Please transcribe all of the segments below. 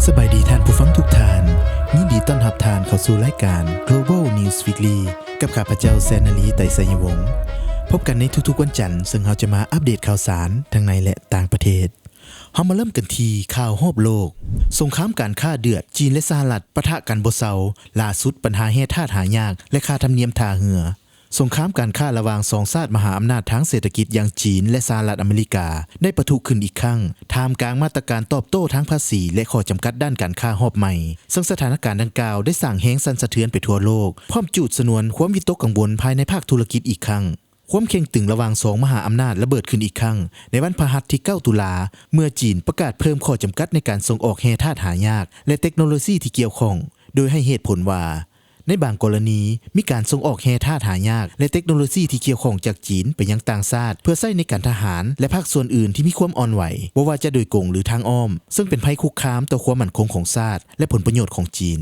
ສະບາຍດີທ່ານຜູ້ຟັງທຸກທ່ານ, ຍິນດີຕ້ອນຮັບທ່ານເຂົ້າສູ່ລາຍການ Global News Weekly ກັບຂ້າພະເຈົ້າ ແສນນາລີ ໄຕໄຊຍະວົງ. ພົບກັນໃນທຸກໆວັນຈັນ, ເຊິ່ງເຮົາຈະມາອັບເດດຂ່າວສານທັງໃນ ແລະ ຕ່າງປະເທດ. ເຮົາມາເລີ່ມກັນທີ່ຂ່າວຮອບໂລກ. ສົງຄາມການຄ້າເດືອດ, ຈີນ ແລະ ສະຫະລັດປະທະກັນບໍ່ເຊົາ, ລ່າສຸດບັນຫາແຮ່ທາດຫາຍາກ ແລະ ຄ່າທຳນຽມທ່າເຮືອ. ສົງຄາມການຄ້າລະຫວ່າງສອງຊາດມະຫາອຳນາດທາງເສດຖະກິດຢ່າງຈີນ ແລະ ສະຫະລັດອາເມລິກາ ໄດ້ປະທຸຂຶ້ນອີກຄັ້ງ, ທ່າມກາງມາດຕະການຕອບໂຕ້ທາງພາສີ ແລະ ຂໍ້ຈຳກັດດ້ານການຄ້າຮອບໃໝ່, ເຊິ່ງສະຖານະການດັ່ງກ່າວໄດ້ສ້າງແຮງສັ່ນສະເທືອນໄປທົ່ວໂລກ, ພ້ອມຈູດຊະນວນຄວາມວິຕົກກັງວົນພາຍໃນພາກທຸລະກິດອີກຄັ້ງ. ຄວາມເຄັ່ງຕຶງລະຫວ່າງສອງມະຫາອຳນາດລະເບີດຂຶ້ນອີກຄັ້ງ ໃນວັນພະຫັດທີເກົ້າຕຸລາ, ເມື່ອຈີນປະກາດເພີ່ມຂໍ້ຈຳກັດໃນການສົ່ງອອກແຮ່ທາດຫາຍາກ ແລະ ເຕັກໂນໂລຊີທີ່ກ່ຽວຂ້ອງ, ໂດຍໃຫ້ເຫດຜົນວ່າ ໃນບາງກໍລະນີ ມີການສົ່ງອອກແຮ່ທາດຫາຍາກ ແລະ ເຕັກໂນໂລຊີທີ່ກ່ຽວຂ້ອງຈາກຈີນໄປຍັງຕ່າງຊາດ ເພື່ອໃຊ້ໃນການທະຫານ ແລະ ພາກສ່ວນອື່ນທີ່ມີຄວາມອ່ອນໄຫວ, ບໍ່ວ່າຈະໂດຍກົງ ຫຼື ທາງອ້ອມ, ເຊິ່ງເປັນໄພຄຸກຄາມຕໍ່ຄວາມໝັ້ນຄົງຂອງຊາດ ແລະ ຜົນປະໂຫຍດຂອງຈີນ.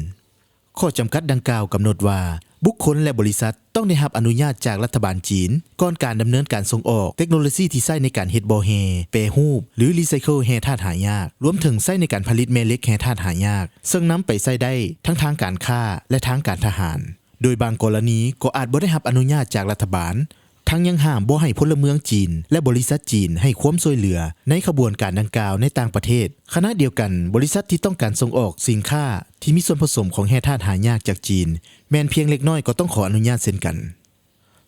ຂໍ້ຈຳກັດດັ່ງກ່າວກຳນົດວ່າ ບຸກຄົນ ແລະ ບໍລິສັດຕ້ອງໄດ້ຮັບອະນຸຍາດຈາກລັດຖະບານຈີນ ກ່ອນການດຳເນີນການສົ່ງອອກເຕັກໂນໂລຊີທີ່ໃຊ້ໃນການເຮັດບໍ່ແຮ່, ແປຮູບ ຫຼື ຣີໄຊເຄິນແຮ່ທາດຫາຍາກ, ລວມເຖິງໃຊ້ໃນການຜະລິດແມ່ເຫຼັກແຮ່ທາດຫາຍາກ, ເຊິ່ງນຳໄປໃຊ້ໄດ້ທັງທາງການຄ້າ ແລະ ທາງການທະຫານ. ໂດຍບາງກໍລະນີກໍອາດບໍ່ໄດ້ຮັບອະນຸຍາດຈາກລັດຖະບານ, ທັງຍັງຫ້າມບໍ່ໃຫ້ພົນລະເມືອງຈີນ ແລະ ບໍລິສັດຈີນໃຫ້ຄວາມຊ່ວຍເຫຼືອໃນຂະບວນການດັ່ງກ່າວໃນຕ່າງປະເທດ. ຂະນະດຽວກັນ, ບໍລິສັດທີ່ຕ້ອງການສົ່ງອອກສິນຄ້າທີ່ມີສ່ວນປະສົມຂອງແຮ່ທາດຫາຍາກຈາກຈີນ ແມ່ນພຽງເລັກນ້ອຍກໍຕ້ອງຂໍອະນຸຍາດເຊັ່ນກັນ.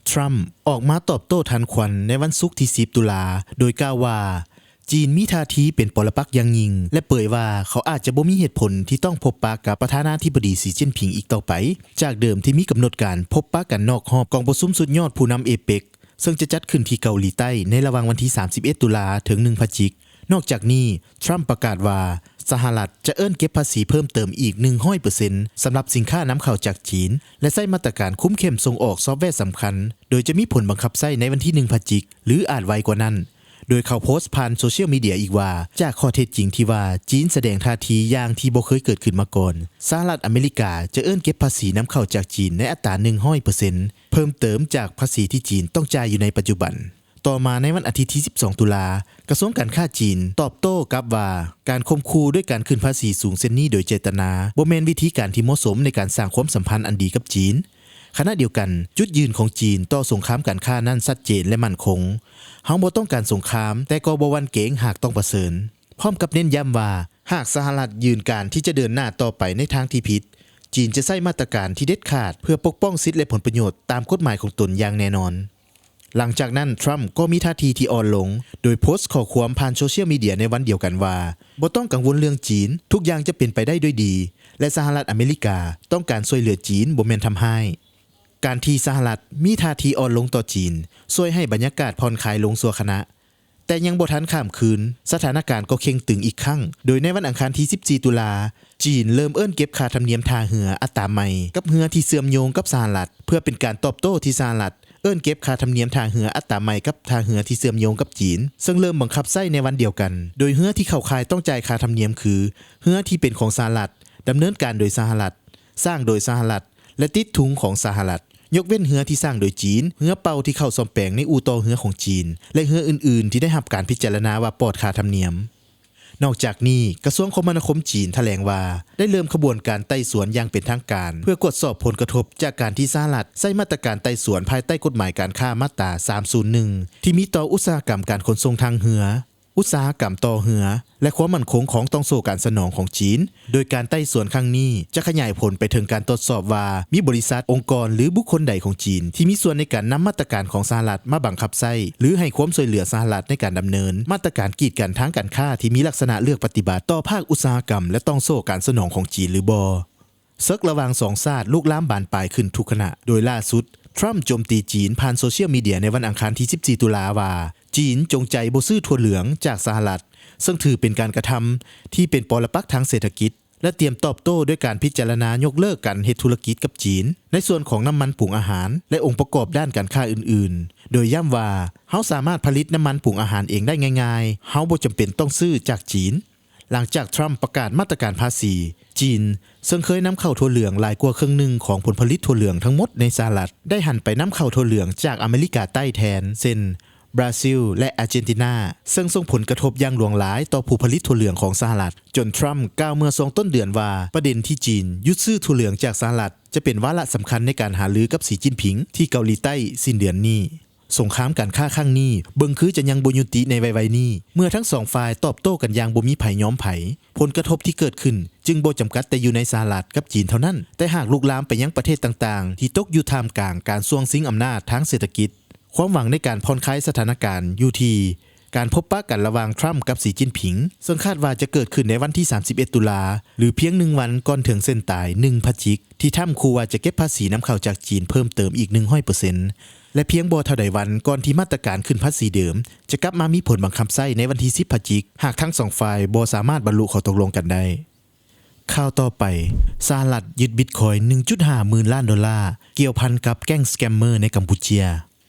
ທຣຳອອກມາຕອບໂຕ້ທັນຄວັນໃນວັນສຸກທີສິບຕຸລາ ໂດຍກ່າວວ່າ ຈີນມີທ່າທີເປັນປໍລະປັກຢ່າງຍິ່ງ ແລະ ເປີຍວ່າເຂົາອາດຈະບໍ່ມີເຫດຜົນທີ່ຕ້ອງພົບປະກັບປະທານາທິບໍດີ ສີ ຈິ້ນຜິງ ອີກຕໍ່ໄປ, ຈາກເດີມທີ່ມີກຳນົດການພົບປະກັນນອກຮອບກອງປະຊຸມສຸດຍອດຜູ້ນຳເອເປັກ ເຊິ່ງຈະຈັດຂຶ້ນທີ່ເກົາຫຼີໃຕ້ໃນລະຫວ່າງວັນທີສາມສິບເອັດຕຸລາ ເຖິງໜຶ່ງພະຈິກ. ນອກຈາກນີ້, ທຣຳປະກາດວ່າ ສະຫະລັດຈະເອີ້ນເກັບພາສີເພີ່ມເຕີມອີກໜຶ່ງຮ້ອຍເປີເຊັນ ສຳລັບສິນຄ້ານຳເຂົ້າຈາກຈີນ ແລະ ໃຊ້ມາດຕະການຄຸມເຂັ້ມສົ່ງອອກຊອບແວດສຳຄັນ, ໂດຍຈະມີຜົນບັງຄັບໃຊ້ໃນວັນທີໜຶ່ງພະຈິກ ຫຼື ອາດໄວກວ່ານັ້ນ. ໂດຍເຂົາໂພສຜ່ານໂຊຊຽວມີເດຍອີກວ່າ ຈາກຂໍ້ເທັດຈິງທີ່ວ່າ ຈີນສະແດງທ່າທີຢ່າງທີ່ບໍ່ເຄີຍເກີດຂຶ້ນມາກ່ອນ, ສະຫະລັດອາເມລິກາຈະເອີ້ນເກັບພາສີນຳເຂົ້າຈາກຈີນໃນອັດຕາໜຶ່ງຮ້ອຍເປີເຊັນ ເພີ່ມເຕີມຈາກພາສີທີ່ຈີນຕ້ອງຈ່າຍຢູ່ໃນປັດຈຸບັນ. ຕໍ່ມາໃນວັນອາທິດທີສິບສອງຕຸລາ, ກະຊວງການຄ້າຈີນຕອບໂຕ້ກັບວ່າ ການຂົ່ມຂູ່ດ້ວຍການຂຶ້ນພາສີສູງເຊັ່ນນີ້ໂດຍເຈດຕະນາ ບໍ່ແມ່ນວິທີການທີ່ເໝາະສົມໃນການສ້າງຄວາມສຳພັນອັນດີກັບຈີນ. ຂະນະດຽວກັນ, ຈຸດຢືນຂອງຈີນຕໍ່ສົງຄາມການຄ້ານັ້ນຊັດເຈນ ແລະ ໝັ້ນຄົງ. ເຮົາບໍ່ຕ້ອງການສົງຄາມ, ແຕ່ກໍບໍ່ຫວັ່ນເກງຫາກຕ້ອງປະເຊີນ. ພ້ອມກັບເນັ້ນຢ້ຳວ່າ ຫາກສະຫະລັດຢືນການທີ່ຈະເດີນໜ້າຕໍ່ໄປໃນທາງທີ່ຜິດ, ຈີນຈະໃຊ້ມາດຕະການທີ່ເດັດຂາດເພື່ອປົກປ້ອງສິດ ແລະ ຜົນປະໂຫຍດຕາມກົດໝາຍຂອງຕົນຢ່າງແນ່ນອນ. ຫຼັງຈາກນັ້ນ, ທຣຳກໍມີທ່າທີທີ່ອ່ອນລົງ, ໂດຍໂພສຂໍ້ຄວາມຜ່ານໂຊຊຽວມີເດຍໃນວັນດຽວກັນວ່າ ບໍ່ຕ້ອງກັງວົນເລື່ອງຈີນ, ທຸກຢ່າງຈະເປັນໄປໄດ້ດ້ວຍດີ ແລະ ສະຫະລັດອາເມລິກາຕ້ອງການຊ່ວຍເຫຼືອຈີນ, ບໍ່ແມ່ນທຳຮ້າຍ. ການທີ່ສະຫະລັດມີທ່າທີອ່ອນລົງຕໍ່ຈີນ ຊ່ວຍໃຫ້ບັນຍາກາດຜ່ອນຄາຍລົງຊົ່ວຂະນະ, ແຕ່ຍັງບໍ່ທັນຂ້າມຄືນ, ສະຖານະການກໍເຄັ່ງຕຶງອີກຄັ້ງ, ໂດຍໃນວັນອັງຄານທີສິບສີ່ຕຸລາ, ຈີນເລີ່ມເອີ້ນເກັບຄ່າທຳນຽມທ່າເຮືອອັດຕາໃໝ່ກັບເຮືອທີ່ເຊື່ອມໂຍງກັບສະຫະລັດ, ເພື່ອເປັນການຕອບໂຕ້ທີ່ສະຫະລັດເອີ້ນເກັບຄ່າທຳນຽມທ່າເຮືອອັດຕາໃໝ່ກັບທ່າເຮືອທີ່ເຊື່ອມໂຍງກັບຈີນ, ເຊິ່ງເລີ່ມບັງຄັບໃຊ້ໃນວັນດຽວກັນ, ໂດຍເຮືອທີ່ເຂົ້າຂ່າຍຕ້ອງຈ່າຍຄ່າທຳນຽມຄື ເຮືອທີ່ເປັນຂອງສະຫະລັດ, ດຳເນີນການໂດຍສະຫະລັດ, ສ້າງໂດຍສະຫະລັດ ແລະ ຕິດທຸງຂອງສະຫະລັດ, ຍົກເວັ້ນເຮືອທີ່ສ້າງໂດຍຈີນ, ເຮືອເປົ່າທີ່ເຂົ້າສ້ອມແປງໃນອູ່ຕໍ່ເຮືອຂອງຈີນ ແລະ ເຮືອອື່ນໆທີ່ໄດ້ຮັບການພິຈາລະນາວ່າປອດຄ່າທຳນຽມ. ນອກຈາກນີ້, ກະຊວງຄົມມະນາຄົມຈີນຖະແຫຼງວ່າ ໄດ້ເລີ່ມຂະບວນການໄຕ່ສວນຢ່າງເປັນທາງການ ເພື່ອກວດສອບຜົນກະທົບຈາກການທີ່ສະຫະລັດໃຊ້ມາດຕະການໄຕ່ສວນພາຍໃຕ້ກົດໝາຍການຄ້າມາດຕາສາມສູນໜຶ່ງ ທີ່ມີຕໍ່ອຸດສາຫະກຳການຂົນສົ່ງທາງເຮືອ, ອຸດສາຫະກຳຕໍ່ເຮືອ ແລະ ຄວາມໝັ້ນຄົງຂອງຕ່ອງໂສ້ການສະໜອງຂອງຈີນ, ໂດຍການໄຕ່ສວນຄັ້ງນີ້ຈະຂະຫຍາຍຜົນໄປເຖິງການຕວດສອບວ່າມີບໍລິສັດ, ອົງກອນ ຫຼື ບຸກຄົນໃດຂອງຈີນທີ່ມີສ່ວນໃນການນຳມາດຕະການຂອງສະຫະລັດມາບັງຄັບໃຊ້ ຫຼື ໃຫ້ຄວາມຊ່ວຍເຫຼືອສະຫະລັດໃນການດຳເນີນມາດຕະການກີດກັນທາງການຄ້າທີ່ມີລັກສະນະເລືອກປະຕິບັດຕໍ່ພາກອຸດສາຫະກຳ ແລະ ຕ່ອງໂສ້ການສະໜອງຂອງຈີນ ຫຼື ບໍ່. ເສິກລະຫວ່າງສອງຊາດລຸກລາມບານປາຍຂຶ້ນທຸກຂະນະ, ໂດຍລ່າສຸດ ທຣຳໂຈມຕີຈີນຜ່ານໂຊຊຽວມີເດຍໃນວັນອັງຄານທີສິບສີ່ຕຸລາວ່າ ຈີນຈົງໃຈບໍ່ຊື້ຖົ່ວເຫຼືອງຈາກສະຫະລັດ, ເຊິ່ງຖືເປັນການກະທຳທີ່ເປັນປໍລະປັກທາງເສດຖະກິດ ແລະ ຕຽມຕອບໂຕ້ດ້ວຍການພິຈາລະນາຍົກເລີກການເຮັດທຸລະກິດກັບຈີນ ໃນສ່ວນຂອງນ້ຳມັນປຸງອາຫານ ແລະ ອົງປະກອບດ້ານການຄ້າອື່ນໆ, ໂດຍຢ້ຳວ່າ ເຮົາສາມາດຜະລິດນ້ຳມັນປຸງອາຫານເອງໄດ້ງ່າຍໆ, ເຮົາບໍ່ຈຳເປັນຕ້ອງຊື້ຈາກຈີນ. ຫຼັງຈາກທຣຳປະກາດມາດຕະການພາສີ, ຈີນເຊິ່ງເຄີຍນຳເຂົ້າຖົ່ວເຫຼືອງຫຼາຍກວ່າເຄິ່ງໜຶ່ງຂອງຜົນຜະລິດຖົ່ວເຫຼືອງທັງໝົດໃນສະຫະລັດ ໄດ້ຫັນໄປນຳເຂົ້າຖົ່ວເຫຼືອງຈາກອາເມລິກາໃຕ້ແທນ ເຊັ່ນ ບຣາຊິລ ແລະ ອາເຈນຕິນາ, ເຊິ່ງສົ່ງຜົນກະທົບຢ່າງຫຼວງຫຼາຍຕໍ່ຜູ້ຜະລິດຖົ່ວເຫຼືອງຂອງສະຫະລັດ, ຈົນທຣຳກ່າວເມື່ອຊ່ວງຕົ້ນເດືອນວ່າ ປະເດັນທີ່ຈີນຢຸດຊື້ຖົ່ວເຫຼືອງຈາກສະຫະລັດ ຈະເປັນວາລະສຳຄັນໃນການຫາລືກັບສີຈິ້ນຜິງທີ່ເກົາຫຼີໃຕ້ສິ້ນເດືອນນີ້. ສົງຄາມການຄ້າຄັ້ງນີ້ເບິ່ງຄືຈະຍັງບໍ່ຍຸຕິໃນໄວໆນີ້, ເມື່ອທັງສອງຝ່າຍຕອບໂຕ້ກັນຢ່າງບໍ່ມີໃຜຍອມໃຜ. ຜົນກະທົບທີ່ເກີດຂຶ້ນຈຶ່ງບໍ່ຈຳກັດແຕ່ຢູ່ໃນສະຫະລັດກັບຈີນເທົ່ານັ້ນ, ແຕ່ຫາກລຸກລາມໄປຍັງປະເທດຕ່າງໆ ທີ່ຕົກຢູ່ທ່າມກາງການຊ່ວງຊິງອຳນາດທາງເສດຖະກິດ. ຄວາມຫວັງໃນການຜ່ອນຄາຍສະຖານະການຢູ່ທີ່ການພົບປະກັນລະຫວ່າງທຣຳກັບສີຈິ້ນຜິງ, ເຊິ່ງຄາດວ່າຈະເກີດຂຶ້ນໃນວັນທີສາມສິບເອັດຕຸລາ ຫຼື ພຽງໜຶ່ງວັນກ່ອນເຖິງເສັ້ນຕາຍໜຶ່ງພະຈິກ ທີ່ທຣຳຂູ່ວ່າຈະເກັບພາສີນຳເຂົ້າຈາກຈີນເພີ່ມເຕີມອີກໜຶ່ງຮ້ອຍເປີເຊັນ ແລະ ພຽງບໍ່ເທົ່າໃດວັນກ່ອນທີ່ມາດຕະການຂຶ້ນພາສີເດີມຈະກັບມາມີຜົນບັງຄັບໃຊ້ໃນວັນທີສິບພະຈິກ ຫາກທັງສອງຝ່າຍບໍ່ສາມາດບັນລຸຂໍ້ຕົກລົງກັນໄດ້. ຂ່າວຕໍ່ໄປ, ສະຫະລັດຍຶດບິດຄອຍໜຶ່ງຈຸດຫ້າໝື່ນລ້ານໂດລາ ກ່ຽວພັນກັບແກ້ງສະແກມເມີໃນກຳປູເຈຍ.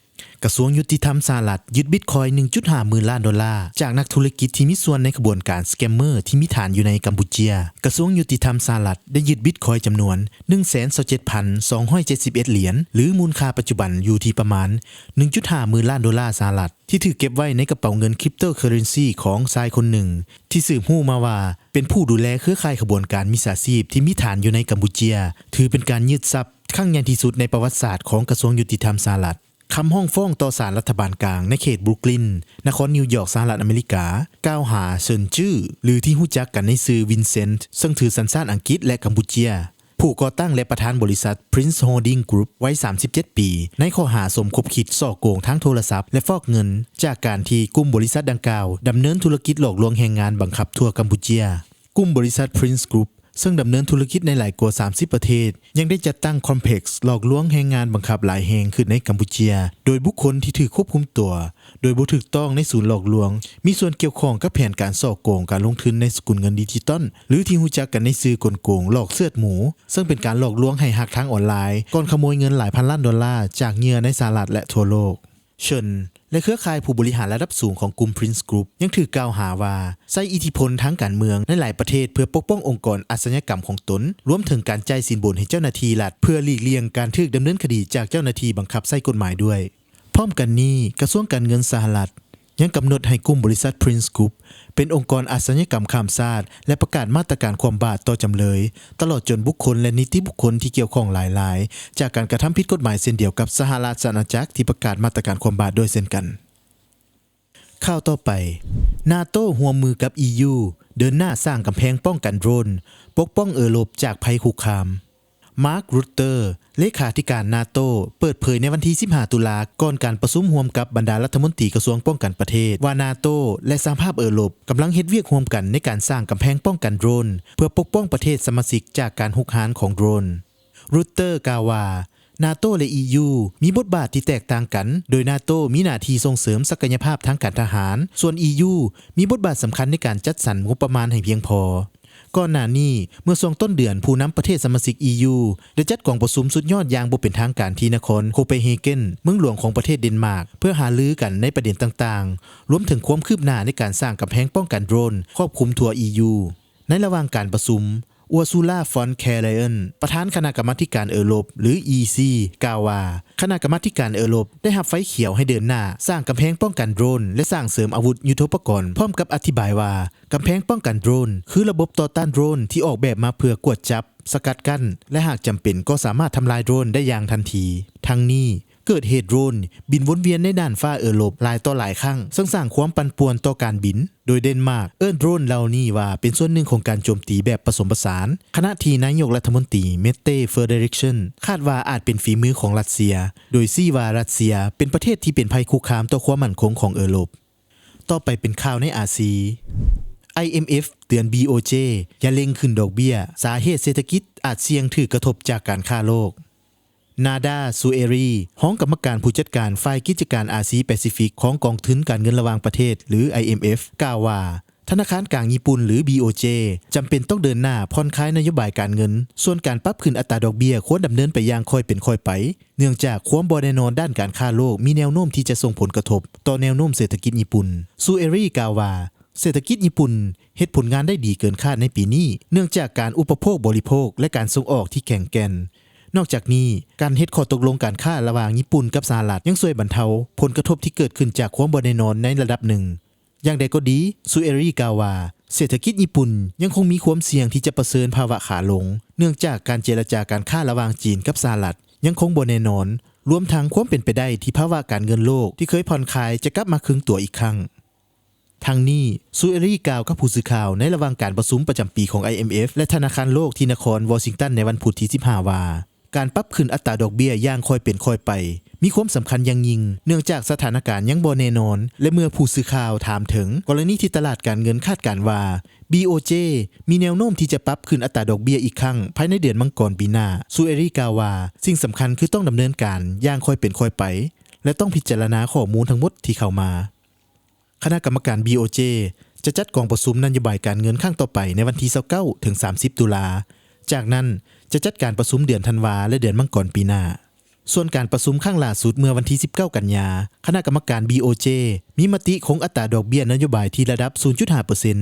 ກະຊວງຍຸຕິທຳສະຫະລັດຍຶດບິດຄອຍໜຶ່ງຈຸດຫ້າໝື່ນລ້ານໂດລາ ຈາກນັກທຸລະກິດທີ່ມີສ່ວນໃນຂະບວນການສະແກມເມີທີ່ມີຖານຢູ່ໃນກຳປູເຈຍ. ກະຊວງຍຸຕິທຳສະຫະລັດໄດ້ຍຶດບິດຄອຍຈຳນວນໜຶ່ງແສນຊາວເຈັດພັນສອງຮ້ອຍເຈັດສິບເອັດຫຼຽນ ຫຼື ມູນຄ່າປັດຈຸບັນຢູ່ທີ່ປະມານໜຶ່ງຈຸດຫ້າໝື່ນລ້ານໂດລາສະຫະລັດ ທີ່ຖືກເກັບໄວ້ໃນກະເປົາເງິນຄຣິບໂຕເຄີເຣນຊີຂອງຊາຍຄົນໜຶ່ງ ທີ່ສືບຮູ້ມາວ່າເປັນຜູ້ດູແລເຄືອຂ່າຍຂະບວນການມິດສາຊີບທີ່ມີຖານຢູ່ໃນກຳປູເຈຍ, ຖືເປັນການຍຶດຊັບຄັ້ງໃຫຍ່ທີ່ສຸດໃນປະຫວັດສາດຂອງກະຊວງຍຸຕິທຳສະຫະລັດ. ຄຳຮ້ອງຟ້ອງຕໍ່ສານລັດຖະບານກາງໃນເຂດບຣູກລິນ, ນະຄອນນິວຢອກ, ສະຫະລັດອາເມລິກາ ກ່າວຫາເຊິນຈື່ ຫຼື ທີ່ຮູ້ຈັກກັນໃນຊື່ວິນເຊັນ ເຊິ່ງຖືສັນຊາດອັງກິດ ແລະ ກຳປູເຈຍ, ຜູ້ກໍ່ຕັ້ງ ແລະ ປະທານບໍລິສັດ Prince Holding Group ໄວ້ສາມສິບເຈັດປີ ໃນຂໍ້ຫາສົມຄົບຄິດສໍ້ໂກງທາງໂທລະສັບ ແລະ ຟອກເງິນ ຈາກການທີ່ກຸ່ມບໍລິສັດດັ່ງກ່າວດຳເນີນທຸລະກິດຫຼອກລວງແຮງງານບັງຄັບທົ່ວກຳປູເຈຍ. ກຸ່ມບໍລິສັດ Prince Group ເຊິ່ງດຳເນີນທຸລະກິດໃນຫຼາຍກວ່າສາມສິບປະເທດ ຍັງໄດ້ຈັດຕັ້ງຄອມເພັກຫຼອກລວງແຮງງານບັງຄັບຫຼາຍແຫ່ງຂຶ້ນໃນກຳປູເຈຍ ໂດຍບຸກຄົນທີ່ຖືກຄວບຄຸມຕົວໂດຍບໍ່ຖືກຕ້ອງໃນສູນຫຼອກລວງ ມີສ່ວນກ່ຽວຂ້ອງກັບແຜນການສໍ້ໂກງການລົງທຶນໃນສະກຸນເງິນດິຈິຕອນ ຫຼື ທີ່ຮູ້ຈັກກັນໃນຊື່ກົນໂກງຫຼອກເຊືອດໝູ, ເຊິ່ງເປັນການຫຼອກລວງໃຫ້ຮັກທາງອອນລາຍ ກ່ອນຂະໂມຍເງິນຫຼາຍພັນລ້ານໂດລາຈາກເຫຍື່ອໃນສະຫະລັດ ແລະ ທົ່ວໂລກ. Chen ແລະ ເຄືອຂ່າຍຜູ້ບໍລິຫານລະດັບສູງຂອງກຸ່ມ Prince Group ຍັງຖືກກ່າວຫາວ່າໃຊ້ອິດທິພົນທາງການເມືອງໃນຫຼາຍປະເທດເພື່ອປົກປ້ອງອົງກອນອາຊະຍາກຳຂອງຕົນ, ລວມເຖິງການຈ່າຍສິນບົນໃຫ້ເຈົ້າໜ້າທີ່ລັດ ເພື່ອຫຼີກລ່ຽງການຖືກດຳເນີນຄະດີຈາກເຈົ້າໜ້າທີ່ບັງຄັບໃຊ້ກົດໝາຍດ້ວຍ. ພ້ອມກັນນີ້, ກະຊວງການເງິນສະຫະລັດ ຍັງກຳນົດໃຫ້ກຸ່ມບໍລິສັດ Prince Group ເປັນອົງກອນອາຊະຍາກຳຂ້າມຊາດ ແລະ ປະກາດມາດຕະການຄວ່ຳບາດຕໍ່ຈຳເລີຍ, ຕະຫຼອດຈົນບຸກຄົນ ແລະ ນິຕິບຸກຄົນທີ່ກ່ຽວຂ້ອງຫຼາຍໆ ຈາກການກະທຳຜິດກົດໝາຍເຊັ່ນດຽວກັບສະຫະລາຊະອານາຈັກ ທີ່ປະກາດມາດຕະການຄວ່ຳບາດດ້ວຍເຊັ່ນກັນ. ຂ່າວຕໍ່ໄປ, ນາໂຕຮ່ວມມືກັບ ອີ ຢູ ເດີນໜ້າສ້າງກຳແພງປ້ອງກັນໂດຣນ, ປົກປ້ອງເອີຣົບຈາກໄພຄຸກຄາມ. Mark Rutte ເລຂາທິການນາໂຕ ເປີດເຜີຍໃນວັນທີສິບຫ້າຕຸລາ ກ່ອນການປະຊຸມຮ່ວມກັບບັນດາລັດຖະມົນຕີກະຊວງປ້ອງກັນປະເທດ ວ່ານາໂຕ ແລະ ສະຫະພາບເອີຣົບກຳລັງເຮັດວຽກຮ່ວມກັນໃນການສ້າງກຳແພງປ້ອງກັນໂດຣນ ເພື່ອປົກປ້ອງປະເທດສະມາຊິກຈາກການຮຸກຮານຂອງໂດຣນ. Rutte ກ່າວວ່າ ນາໂຕ ແລະ ອີ ຢູ ມີບົດບາດທີ່ແຕກຕ່າງກັນ, ໂດຍນາໂຕ ມີໜ້າທີ່ສົ່ງເສີມສັກກະຍະພາບທາງການທະຫານ, ສ່ວນ ອີ ຢູ ມີບົດບາດສຳຄັນໃນການຈັດສັນງົບປະມານໃຫ້ພຽງພໍ. ກ່ອນໜ້ານີ້, ເມື່ອຊ່ວງຕົ້ນເດືອນ, ຜູ້ນຳປະເທດສະມາຊິກ ອີ ຢູ ໄດ້ຈັດກອງປະຊຸມສຸດຍອດຢ່າງບໍ່ເປັນທາງການທີ່ນະຄອນໂຄເປນເຮເກັນ, ເມືອງຫຼວງຂອງປະເທດເດນມາກ, ເພື່ອຫາລືກັນໃນປະເດັນຕ່າງໆ, ລວມເຖິງຄວາມຄືບໜ້າໃນການສ້າງກຳແພງປ້ອງກັນໂດຣນຄອບຄຸມທົ່ວ ອີ ຢູ. ໃນລະຫວ່າງການປະຊຸມ, Ursula von der Leyen ປະທານຄະນະກຳມາທິການເອີຣົບ ຫຼື ອີ ຊີ ກ່າວວ່າ ຄະນະກຳມາທິການເອີຣົບໄດ້ຮັບໄຟຂຽວໃຫ້ເດີນໜ້າສ້າງກຳແພງປ້ອງກັນໂດຣນ ແລະ ສ້າງເສີມອາວຸດຍຸດໂທປະກອນ, ພ້ອມກັບອະທິບາຍວ່າ ກຳແພງປ້ອງກັນໂດຣນຄືລະບົບຕໍ່ຕ້ານໂດຣນທີ່ອອກແບບມາເພື່ອກວດຈັບ, ສະກັດກັ້ນ ແລະ ຫາກຈຳເປັນກໍສາມາດທຳລາຍໂດຣນໄດ້ຢ່າງທັນທີ. ທັງນີ້, ເກີດເຫດໂດຣນບິນວົນວຽນໃນນ່ານຟ້າເອີຣົບຫຼາຍຕໍ່ຫຼາຍຄັ້ງ, ເຊິ່ງສ້າງຄວາມປັ່ນປ່ວນຕໍ່ການບິນ, ໂດຍເດນມາກເອີ້ນໂດຣນເຫຼົ່ານີ້ວ່າເປັນສ່ວນໜຶ່ງຂອງການໂຈມຕີແບບປະສົມປະສານ, ຂະນະທີ່ນາຍົກລັດຖະມົນຕີ Mette Frederiksen ຄາດວ່າອາດເປັນຝີມືຂອງຣັດເຊຍ, ໂດຍຊີ້ວ່າຣັດເຊຍເປັນປະເທດທີ່ເປັນໄພຄຸກຄາມຕໍ່ຄວາມໝັ້ນຄົງຂອງເອີຣົບ. ຕໍ່ໄປເປັນຂ່າວໃນອາຊີ. ໄອເອັມເອັຟ ເຕືອນ ບີ ໂອ ເຈ ຢ່າເລັ່ງຂຶ້ນດອກເບ້ຍ, ສາເຫດເສດຖະກິດອາດສ່ຽງຖືກກະທົບຈາກການຄ້າໂລກ. Nada Sueri ຮອງກຳມະການຜູ້ຈັດການຝ່າຍກິດຈະການອາຊີແປຊີຟິກຂອງກອງທຶນການເງິນລະຫວ່າງປະເທດ ຫຼື ໄອເອັມເອັຟ ກ່າວວ່າ ທະນາຄານກາງຍີ່ປຸ່ນ ຫຼື ບີ ໂອ ເຈ ຈຳເປັນຕ້ອງເດີນໜ້າຜ່ອນຄາຍນະໂຍບາຍການເງິນ, ສ່ວນການປັບຂຶ້ນອັດຕາດອກເບ້ຍຄວນດຳເນີນໄປຢ່າງຄ່ອຍເປັນຄ່ອຍໄປ, ເນື່ອງຈາກຄວາມບໍ່ແນ່ນອນດ້ານການຄ້າໂລກມີແນວໂນ້ມທີ່ຈະສົ່ງຜົນກະທົບຕໍ່ແນວໂນ້ມເສດຖະກິດຍີ່ປຸ່ນ. Sueri ກ່າວວ່າ ເສດຖະກິດຍີ່ປຸ່ນເຮັດຜົນງານໄດ້ດີເກີນຄາດໃນປີນີ້ ເນື່ອງຈາກການອຸປະໂພກບໍລິໂພກ ແລະ ການສົ່ງອອກທີ່ແຂງແກ່ນ. ນອກຈາກນີ້, ການເຮັດຂໍ້ຕົກລົງການຄ້າລະຫວ່າງຍີ່ປຸ່ນກັບສະຫະລັດ ຍັງຊ່ວຍບັນເທົາຜົນກະທົບທີ່ເກີດຂຶ້ນຈາກຄວາມບໍ່ແນ່ນອນໃນລະດັບໜຶ່ງ. ຢ່າງໃດກໍດີ, ຊູເອຣີ ກ່າວວ່າ ເສດຖະກິດຍີ່ປຸ່ນຍັງຄົງມີຄວາມສ່ຽງທີ່ຈະປະເຊີນພາວະຂາລົງ, ເນື່ອງຈາກການເຈລະຈາການຄ້າລະຫວ່າງຈີນກັບສະຫະລັດຍັງຄົງບໍ່ແນ່ນອນ, ລວມທັງຄວາມເປັນໄປໄດ້ທີ່ພາວະການເງິນໂລກທີ່ເຄີຍຜ່ອນຄາຍຈະກັບມາເຄິ່ງຕົວອີກຄັ້ງ. ທັງນີ້, ຊູເອຣີ ກ່າວກັບຜູ້ສື່ຂ່າວໃນລະຫວ່າງການປະຊຸມປະຈຳປີຂອງ ໄອເອັມເອັຟ ແລະ ທະນາຄານໂລກທີ່ນະຄອນວໍຊິງຕັນໃນວັນພຸດທີສິບຫ້າ ວ່າ ການປັບຂຶ້ນອັດຕາດອກເບ້ຍຢ່າງຄ່ອຍເປັນຄ່ອຍໄປ ມີຄວາມສຳຄັນຢ່າງຍິ່ງ ເນື່ອງຈາກສະຖານະການຍັງບໍ່ແນ່ນອນ ແລະ ເມື່ອຜູ້ສື່ຂ່າວຖາມເຖິງກໍລະນີທີ່ຕະຫຼາດການເງິນຄາດການວ່າ ບີໂອເຈ ມີແນວໂນ້ມທີ່ຈະປັບຂຶ້ນອັດຕາດອກເບ້ຍອີກຄັ້ງພາຍໃນເດືອນມັງກອນປີໜ້າ, ຊູເອຣີ ກ່າວວ່າ ສິ່ງສຳຄັນຄືຕ້ອງດຳເນີນການຢ່າງຄ່ອຍເປັນຄ່ອຍໄປ ແລະ ຕ້ອງພິຈາລະນາຂໍ້ມູນທັງໝົດທີ່ເຂົ້າມາ. ຄະນະກຳມະການ ບີໂອເຈ ຈະຈັດກອງປະຊຸມນະໂຍບາຍການເງິນຄັ້ງຕໍ່ໄປໃນວັນທີຊາວເກົ້າ ເຖິງ ສາມສິບ ຕຸລາ. ຈາກນັ້ນຈະຈັດການປະຊຸມເດືອນທັນວາ ແລະ ເດືອນມັງກອນປີໜ້າ. ສ່ວນການປະຊຸມຄັ້ງລ່າສຸດເມື່ອວັນທີສິບເກົ້າ ກັນຍາ, ຄະນະກຳມະການ ບີໂອເຈ ມີມະຕິຄົງອັດຕາດອກເບ້ຍນະໂຍບາຍທີ່ລະດັບສູນຈຸດຫ້າເປີເຊັນ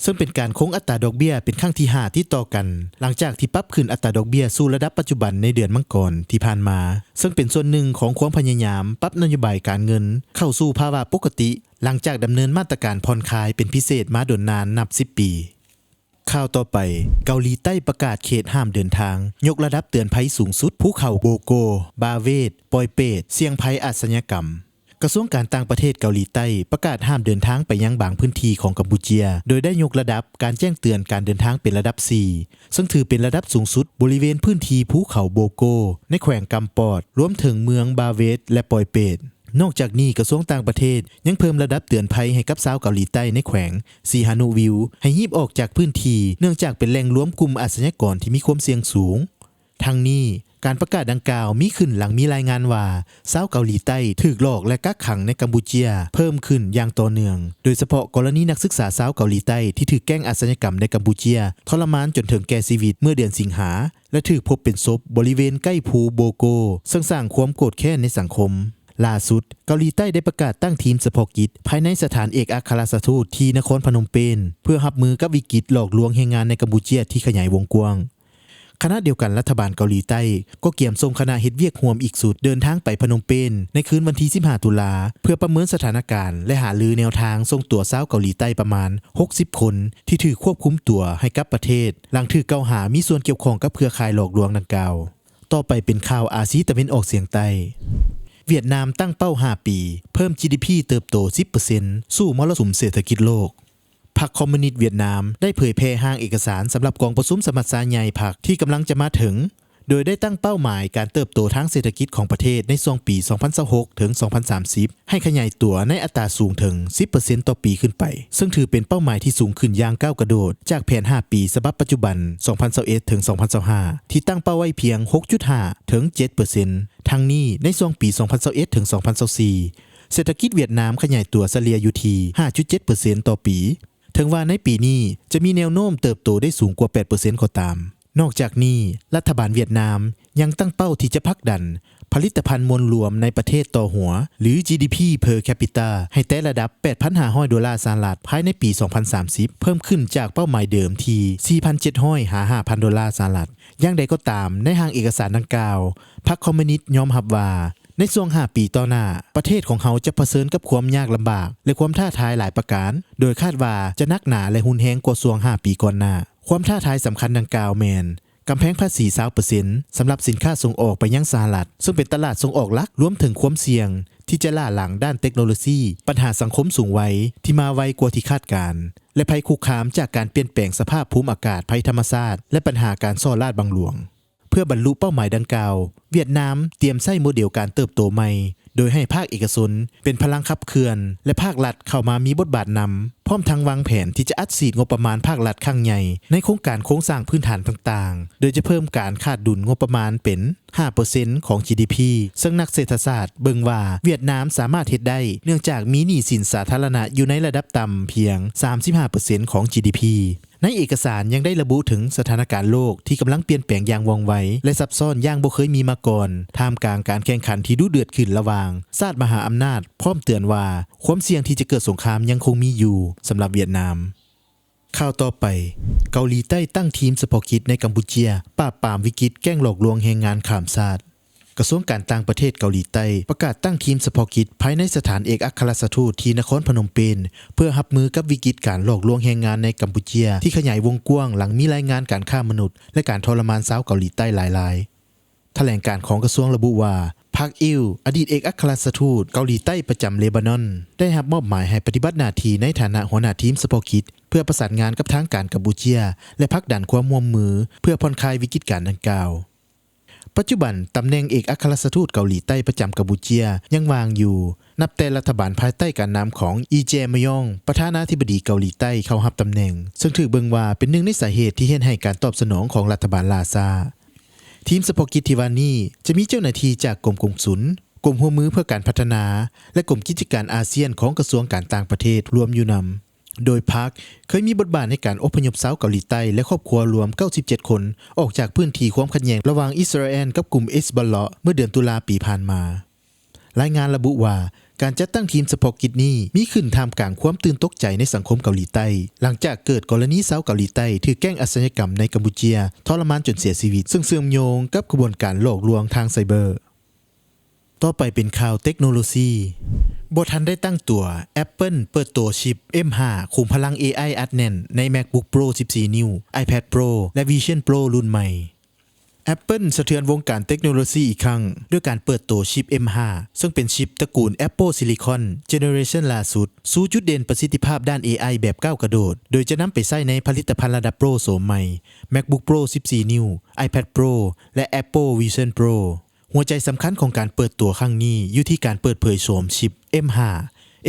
ເຊິ່ງເປັນການຄົງອັດຕາດອກເບ້ຍເປັນຄັ້ງທີຫ້າຕິດຕໍ່ກັນ ຫຼັງຈາກທີ່ປັບຂຶ້ນອັດຕາດອກເບ້ຍສູ່ລະດັບປັດຈຸບັນໃນເດືອນມັງກອນທີ່ຜ່ານມາ, ເຊິ່ງເປັນສ່ວນໜຶ່ງຂອງຄວາມພະຍາຍາມປັບນະໂຍບາຍການເງິນເຂົ້າສູ່ພາວະປົກກະຕິ ຫຼັງຈາກດຳເນີນມາດຕະການຜ່ອນຄາຍເປັນພິເສດມາດົນນານນັບສິບປີ. ຂ່າວຕໍ່ໄປ, ເກົາຫຼີໃຕ້ປະກາດເຂດຫ້າມເດີນທາງ, ຍົກລະດັບເຕືອນໄພສູງສຸດ, ພູເຂົາໂບໂກ, ບາເວດ, ປອຍເປດ, ສ່ຽງໄພອາຊະຍາກຳ. ກະຊວງການຕ່າງປະເທດເກົາຫຼີໃຕ້ປະກາດຫ້າມເດີນທາງໄປຍັງບາງພື້ນທີ່ຂອງກຳປູເຈຍ, ໂດຍໄດ້ຍົກລະດັບການແຈ້ງເຕືອນການເດີນທາງເປັນລະດັບສີ່ ເຊິ່ງຖືເປັນລະດັບສູງສຸດບໍລິເວນພື້ນທີ່ພູເຂົາໂບໂກ ໃນແຂວງກຳປອດ, ລວມເຖິງເມືອງບາເວດ ແລະ ປອຍເປດ. ນອກຈາກນີ້, ກະຊວງຕ່າງປະເທດຍັງເພີ່ມລະດັບເຕືອນໄພໃຫ້ກັບຊາວເກົາຫຼີໃຕ້ໃນແຂວງຊີຮານຸວິວ ໃຫ້ຮີບອອກຈາກພື້ນທີ່, ເນື່ອງຈາກເປັນແຫຼ່ງລວມກຸ່ມອາຊະຍາກອນທີ່ມີຄວາມສ່ຽງສູງ. ທັງນີ້, ການປະກາດດັ່ງກ່າວມີຂຶ້ນຫຼັງມີລາຍງານວ່າ ຊາວເກົາຫຼີໃຕ້ຖືກຫຼອກ ແລະ ກັກຂັງໃນກຳປູເຈຍເພີ່ມຂຶ້ນຢ່າງຕໍ່ເນື່ອງ, ໂດຍສະເພາະກໍລະນີນັກສຶກສາຊາວເກົາຫຼີໃຕ້ທີ່ຖືກແກ້ງອາຊະຍາກຳໃນກຳປູເຈຍທໍລະມານຈົນເຖິງແກ່ຊີວິດເມື່ອເດືອນສິງຫາ ແລະ ຖືກພົບເປັນສົບບໍລິເວນໃກ້ພູໂບໂກ, ເຊິ່ງສ້າງຄວາມໂກດແຄ້ນໃນສັງຄົມ. ລ່າສຸດ, ເກົາຫຼີໃຕ້ໄດ້ປະກາດຕັ້ງທີມສະເພາະກິດພາຍໃນສະຖານເອກອັກຄະລັດຖະທູດທີ່ນະຄອນພະນົມເປນ ເພື່ອຮັບມືກັບວິກິດຫຼອກລວງແຮງງານໃນກຳປູເຈຍທີ່ຂະຫຍາຍວົງກວ້າງ. ຂະນະດຽວກັນ, ລັດຖະບານເກົາຫຼີໃຕ້ກໍກຽມສົ່ງຄະນະເຮັດວຽກຮ່ວມອີກຊຸດເດີນທາງໄປພະນົມເປນໃນຄືນວັນທີສິບຫ້າ ຕຸລາ ເພື່ອປະເມີນສະຖານະການ ແລະ ຫາລືແນວທາງສົ່ງຕົວຊາວເກົາຫຼີໃຕ້ປະມານຫົກສິບຄົນທີ່ຖືກຄວບຄຸມຕົວໃຫ້ກັບປະເທດ ຫຼັງຖືກກ່າວຫາມີສ່ວນກ່ຽວຂ້ອງກັບເຄືອຂ່າຍຫຼອກລວງດັ່ງກ່າວ. ຕໍ່ໄປເປັນຂ່າວອາຊີຕາເວັນອອກສຽງໃຕ້. ຫວຽດນາມຕັ້ງເປົ້າຫ້າປີ ເພີ່ມ ຈີ ດີ ພີ ເຕີບໂຕ ສິບເປີເຊັນ ສູ້ມໍລະສຸມເສດຖະກິດໂລກ. ພັກຄອມມູນິດຫວຽດນາມໄດ້ເຜີຍແຜ່ຮ່າງເອກະສານສຳລັບກອງປະຊຸມສະມັດຊາໃຫຍ່ພັກທີ່ກຳລັງຈະມາເຖິງ, ໂດຍໄດ້ຕັ້ງເປົ້າໝາຍການເຕີບໂຕທາງເສດຖະກິດຂອງປະເທດໃນຊ່ວງປີສອງພັນຊາວຫົກ ເຖິງ ສອງພັນສາມສິບ ໃຫ້ຂະຫຍາຍຕົວໃນອັດຕາສູງເຖິງສິບເປີເຊັນຕໍ່ປີຂຶ້ນໄປ, ເຊິ່ງຖືເປັນເປົ້າໝາຍທີ່ສູງຂຶ້ນຢ່າງກ້າວກະໂດດຈາກແຜນຫ້າປີສະບັບປັດຈຸບັນ ສອງພັນຊາວເອັດ ເຖິງ ສອງພັນຊາວຫ້າ ທີ່ຕັ້ງເປົ້າໄວ້ພຽງຫົກຈຸດຫ້າ ເຖິງ ເຈັດເປີເຊັນ. ທັງນີ້, ໃນຊ່ວງປີສອງພັນຊາວເອັດ ເຖິງ ສອງພັນຊາວສີ່ ເສດຖະກິດຫວຽດນາມຂະຫຍາຍຕົວສະເລ່ຍຢູ່ທີ່ຫ້າຈຸດເຈັດເປີເຊັນຕໍ່ປີ, ເຖິງວ່າໃນປີນີ້ຈະມີແນວໂນ້ມເຕີບໂຕໄດ້ສູງກວ່າແປດເປີເຊັນກໍຕາມ. ນອກຈາກນີ້, ລັດຖະບານຫວຽດນາມຍັງຕັ້ງເປົ້າທີ່ຈະຜັກດັນຜະລິດຕະພັນມວນລວມໃນປະເທດຕໍ່ຫົວ ຫຼື ຈີ ດີ ພີ ເພີ ແຄປິຕາ ໃຫ້ແຕະລະດັບແປດພັນຫ້າຮ້ອຍໂດລາສະຫະລັດພາຍໃນປີສອງພັນສາມສິບ ເພີ່ມຂຶ້ນຈາກເປົ້າໝາຍເດີມທີ່ສີ່ພັນເຈັດຮ້ອຍຫາຫ້າພັນໂດລາສະຫະລັດ. ຢ່າງໃດກໍຕາມ, ໃນຮ່າງເອກະສານດັ່ງກ່າວ, ພັກຄອມມູນິດຍອມຮັບວ່າ ໃນຊ່ວງຫ້າປີຕໍ່ໜ້າ, ປະເທດຂອງເຮົາຈະປະເຊີນກັບຄວາມຍາກລຳບາກ ແລະ ຄວາມທ້າທາຍຫຼາຍປະການ, ໂດຍຄາດວ່າຈະໜັກໜາ ແລະ ຮຸນແຮງກວ່າຊ່ວງຫ້າປີກ່ອນໜ້າ. ຄວາມທ້າທາຍສຳຄັນດັ່ງກ່າວແມ່ນ ກຳແພງພາສີຊາວເປີເຊັນ ສຳລັບສິນຄ້າສົ່ງອອກໄປຍັງສະຫະລັດ, ເຊິ່ງເປັນຕະຫຼາດສົ່ງອອກຫຼັກ, ລວມເຖິງຄວາມສ່ຽງທີ່ຈະຫຼ້າຫຼັງດ້ານເຕັກໂນໂລຊີ, ບັນຫາສັງຄົມສູງໄວທີ່ມາໄວກວ່າທີ່ຄາດການ ແລະ ໄພຄຸກຄາມຈາກການປ່ຽນແປງສະພາບພູມອາກາດ, ໄພທຳມະຊາດ ແລະ ບັນຫາການສໍ້ລາດບັງຫຼວງ. ເພື່ອບັນລຸເປົ້າໝາຍດັ່ງກ່າວ, ຫວຽດນາມຕຽມໃຊ້ໂມເດວການເຕີບໂຕໃໝ່, ໂດຍໃຫ້ພາກເອກະຊົນເປັນພະລັງຂັບເຄື່ອນ ແລະ ພາກລັດເຂົ້າມາມີບົດບາດນຳ, ພ້ອມທັງວາງແຜນທີ່ຈະອັດສີດງົບປະມານພາກລັດຄັ້ງໃຫຍ່ໃນໂຄງການໂຄງສ້າງພື້ນຖານຕ່າງໆ, ໂດຍຈະເພີ່ມການຂາດດຸນງົບປະມານເປັນຫ້າເປີເຊັນຂອງ ຈີ ດີ ພີ ເຊິ່ງນັກເສດຖະສາດເບິ່ງວ່າຫວຽດນາມສາມາດເຮັດໄດ້, ເນື່ອງຈາກມີໜີ້ສິນສາທາລະນະຢູ່ໃນລະດັບຕ່ຳພຽງສາມສິບຫ້າເປີເຊັນຂອງ ຈີ ດີ ພີ. ໃນເອກະສານຍັງໄດ້ລະບຸເຖິງສະຖານະການໂລກທີ່ກຳລັງປ່ຽນແປງຢ່າງວ່ອງໄວ ແລະ ຊັບຊ້ອນຢ່າງບໍ່ເຄີຍມີມາກ່ອນ, ທ່າມກາງການແຂ່ງຂັນທີ່ດຸເດືອດຂຶ້ນລະຫວ່າງຊາດມະຫາອຳນາດ, ພ້ອມເຕືອນວ່າຄວາມສ່ຽງທີ່ຈະເກີດສົງຄາມຍັງຄົງມີຢູ່ສຳລັບຫວຽດນາມ. ຂ່າວຕໍ່ໄປ, ເກົາຫຼີໃຕ້ຕັ້ງທີມສະເພາະກິດໃນກຳປູເຈຍ ປາບປາມວິກິດແກ້ງຫຼອກລວງແຮງງານຂ້າມຊາດ. ກະຊວງການຕ່າງປະເທດເກົາຫຼີໃຕ້ ປະກາດຕັ້ງທີມສະເພາະກິດພາຍໃນສະຖານເອກອັກຄະລັດຖະທູດທີ່ນະຄອນພະນົມເປນ ເພື່ອຮັບມືກັບວິກິດການຫຼອກລວງແຮງງານໃນກຳປູເຈຍ ທີ່ຂະຫຍາຍວົງກວ້າງ ຫຼັງມີລາຍງານການຄ້າມະນຸດ ແລະ ການທໍລະມານຊາວເກົາຫຼີໃຕ້ຫຼາຍລາຍ. ຖະແຫຼງການຂອງກະຊວງລະບຸວ່າ ພາກ ອິວ ອະດີດເອກອັກຄະລັດຖະທູດເກົາຫຼີໃຕ້ປະຈຳເລບານອນ ໄດ້ຮັບມອບໝາຍໃຫ້ປະຕິບັດໜ້າທີ່ໃນຖານະຫົວໜ້າທີມສະເພາະກິດ ເພື່ອປະສານງານກັບທາງການກຳປູເຈຍ ແລະ ຜັກດັນຄວາມຮ່ວມມືເພື່ອຜ່ອນຄາຍວິກິດການດັ່ງກ່າວ. ປັດຈຸບັນ, ຕຳແໜ່ງເອກອັກຄະລັດຖະທູດເກົາຫຼີໃຕ້ປະຈຳກຳປູເຈຍຍັງວ່າງຢູ່, ນັບແຕ່ລັດຖະບານພາຍໃຕ້ການນຳຂອງ ອີ ເຈ ມະຢອງ ປະທານາທິບໍດີເກົາຫຼີໃຕ້ເຂົ້າຮັບຕຳແໜ່ງ, ເຊິ່ງຖືກເບິ່ງວ່າເປັນໜຶ່ງໃນສາເຫດທີ່ເຮັດໃຫ້ການຕອບສະໜອງຂອງລັດຖະບານລ່າຊ້າ. ທີມສະເພາະກິດທີ່ວ່ານີ້ຈະມີເຈົ້າໜ້າທີ່ຈາກກົມກົງສຸນ, ກົມຮ່ວມມືເພື່ອການພັດທະນາ ແລະ ກົມກິດຈະການອາຊຽນຂອງກະຊວງການຕ່າງປະເທດລວມຢູ່ນຳ. ໂດຍພາກເຄີຍມີບົດບາດໃນການອົບພະຍົບຊາວເກົາຫຼີໃຕ້ ແລະ ຄອບຄົວລວມເກົ້າສິບເຈັດຄົນ ອອກຈາກພື້ນທີ່ຄວາມຂັດແຍ່ງລະຫວ່າງອິດສະຣາແອນກັບກຸ່ມເຮັດສະບອລລະ ເມື່ອເດືອນຕຸລາປີຜ່ານມາ. ລາຍງານລະບຸວ່າ ການຈັດຕັ້ງທີມສະເພາະກິດນີ້ມີຂຶ້ນທ່າມກາງຄວາມຕື່ນຕົກໃຈໃນສັງຄົມເກົາຫຼີໃຕ້ ຫຼັງຈາກເກີດກໍລະນີຊາວເກົາຫຼີໃຕ້ຖືກແກ້ງອາຊະຍາກຳໃນກຳປູເຈຍທໍລະມານຈົນເສຍຊີວິດ, ເຊິ່ງເຊື່ອມໂຍງກັບຂະບວນການຫຼອກລວງທາງໄຊເບີ. ຕໍ່ໄປເປັນຂ່າວເຕັກໂນໂລຊີ. ບໍ່ທັນໄດ້ຕັ້ງຕົວ, ແອັບເປິ້ນເປີດໂຕຊິບ ເອັມຫ້າ ຄຸມພະລັງເອໄອອັດແໜ້ນໃນ MacBook Pro ສິບສີ່ ນິ້ວ, iPad Pro ແລະ Vision Pro ລຸ້ນໃໝ່. ແອັບເປິ້ນສະເທືອນວົງການເຕັກໂນໂລຊີອີກຄັ້ງ ດ້ວຍການເປີດໂຕຊິບ ເອັມຫ້າ ເຊິ່ງເປັນຊິບຕະກູນ Apple Silicon Generation ລ່າສຸດ, ຊູຈຸດເດັ່ນປະສິດທິພາບດ້ານເອໄອແບບກ້າວກະໂດດ, ໂດຍຈະນຳໄປໃຊ້ໃນຜະລິດຕະພັນລະດັບໂປຣໂສມໃໝ່, MacBook Pro ສິບສີ່ ນິ້ວ, iPad Pro ແລະ Apple Vision Pro. ຫົວໃຈສຳຄັນຂອງການເປີດຕົວຄັ້ງນີ້ຢູ່ທີ່ການເປີດເຜີຍໂສມຊິບ M ຫ້າ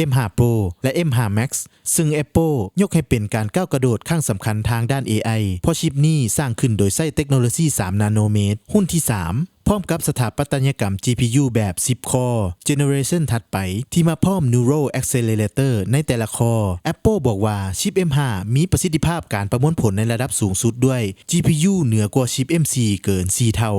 M ຫ້າ Pro ແລະ M ຫ້າ Max ເຊິ່ງ Apple ຍົກໃຫ້ເປັນການກ້າວກະໂດດຄັ້ງສຳຄັນທາງດ້ານ ເອໄອ ເພາະຊິບນີ້ສ້າງຂຶ້ນໂດຍໃຊ້ເຕັກໂນໂລຊີ ສາມ ນາໂນເມດ ຮຸ່ນທີ ສາມ ພ້ອມກັບສະຖາປັດຕະຍະກຳ GPU ແບບ ສິບ Core Generation ຖັດໄປ ທີ່ມາພ້ອມ Neural Accelerator ໃນແຕ່ລະ Core. Apple ບອກວ່າ ຊິບ M ຫ້າ ມີປະສິດທິພາບການປະມວນຜົນໃນລະດັບສູງສຸດດ້ວຍ GPU ເໜືອກວ່າ ຊິບ M ສີ່ ເກີນ ສີ່ ເທົ່າ.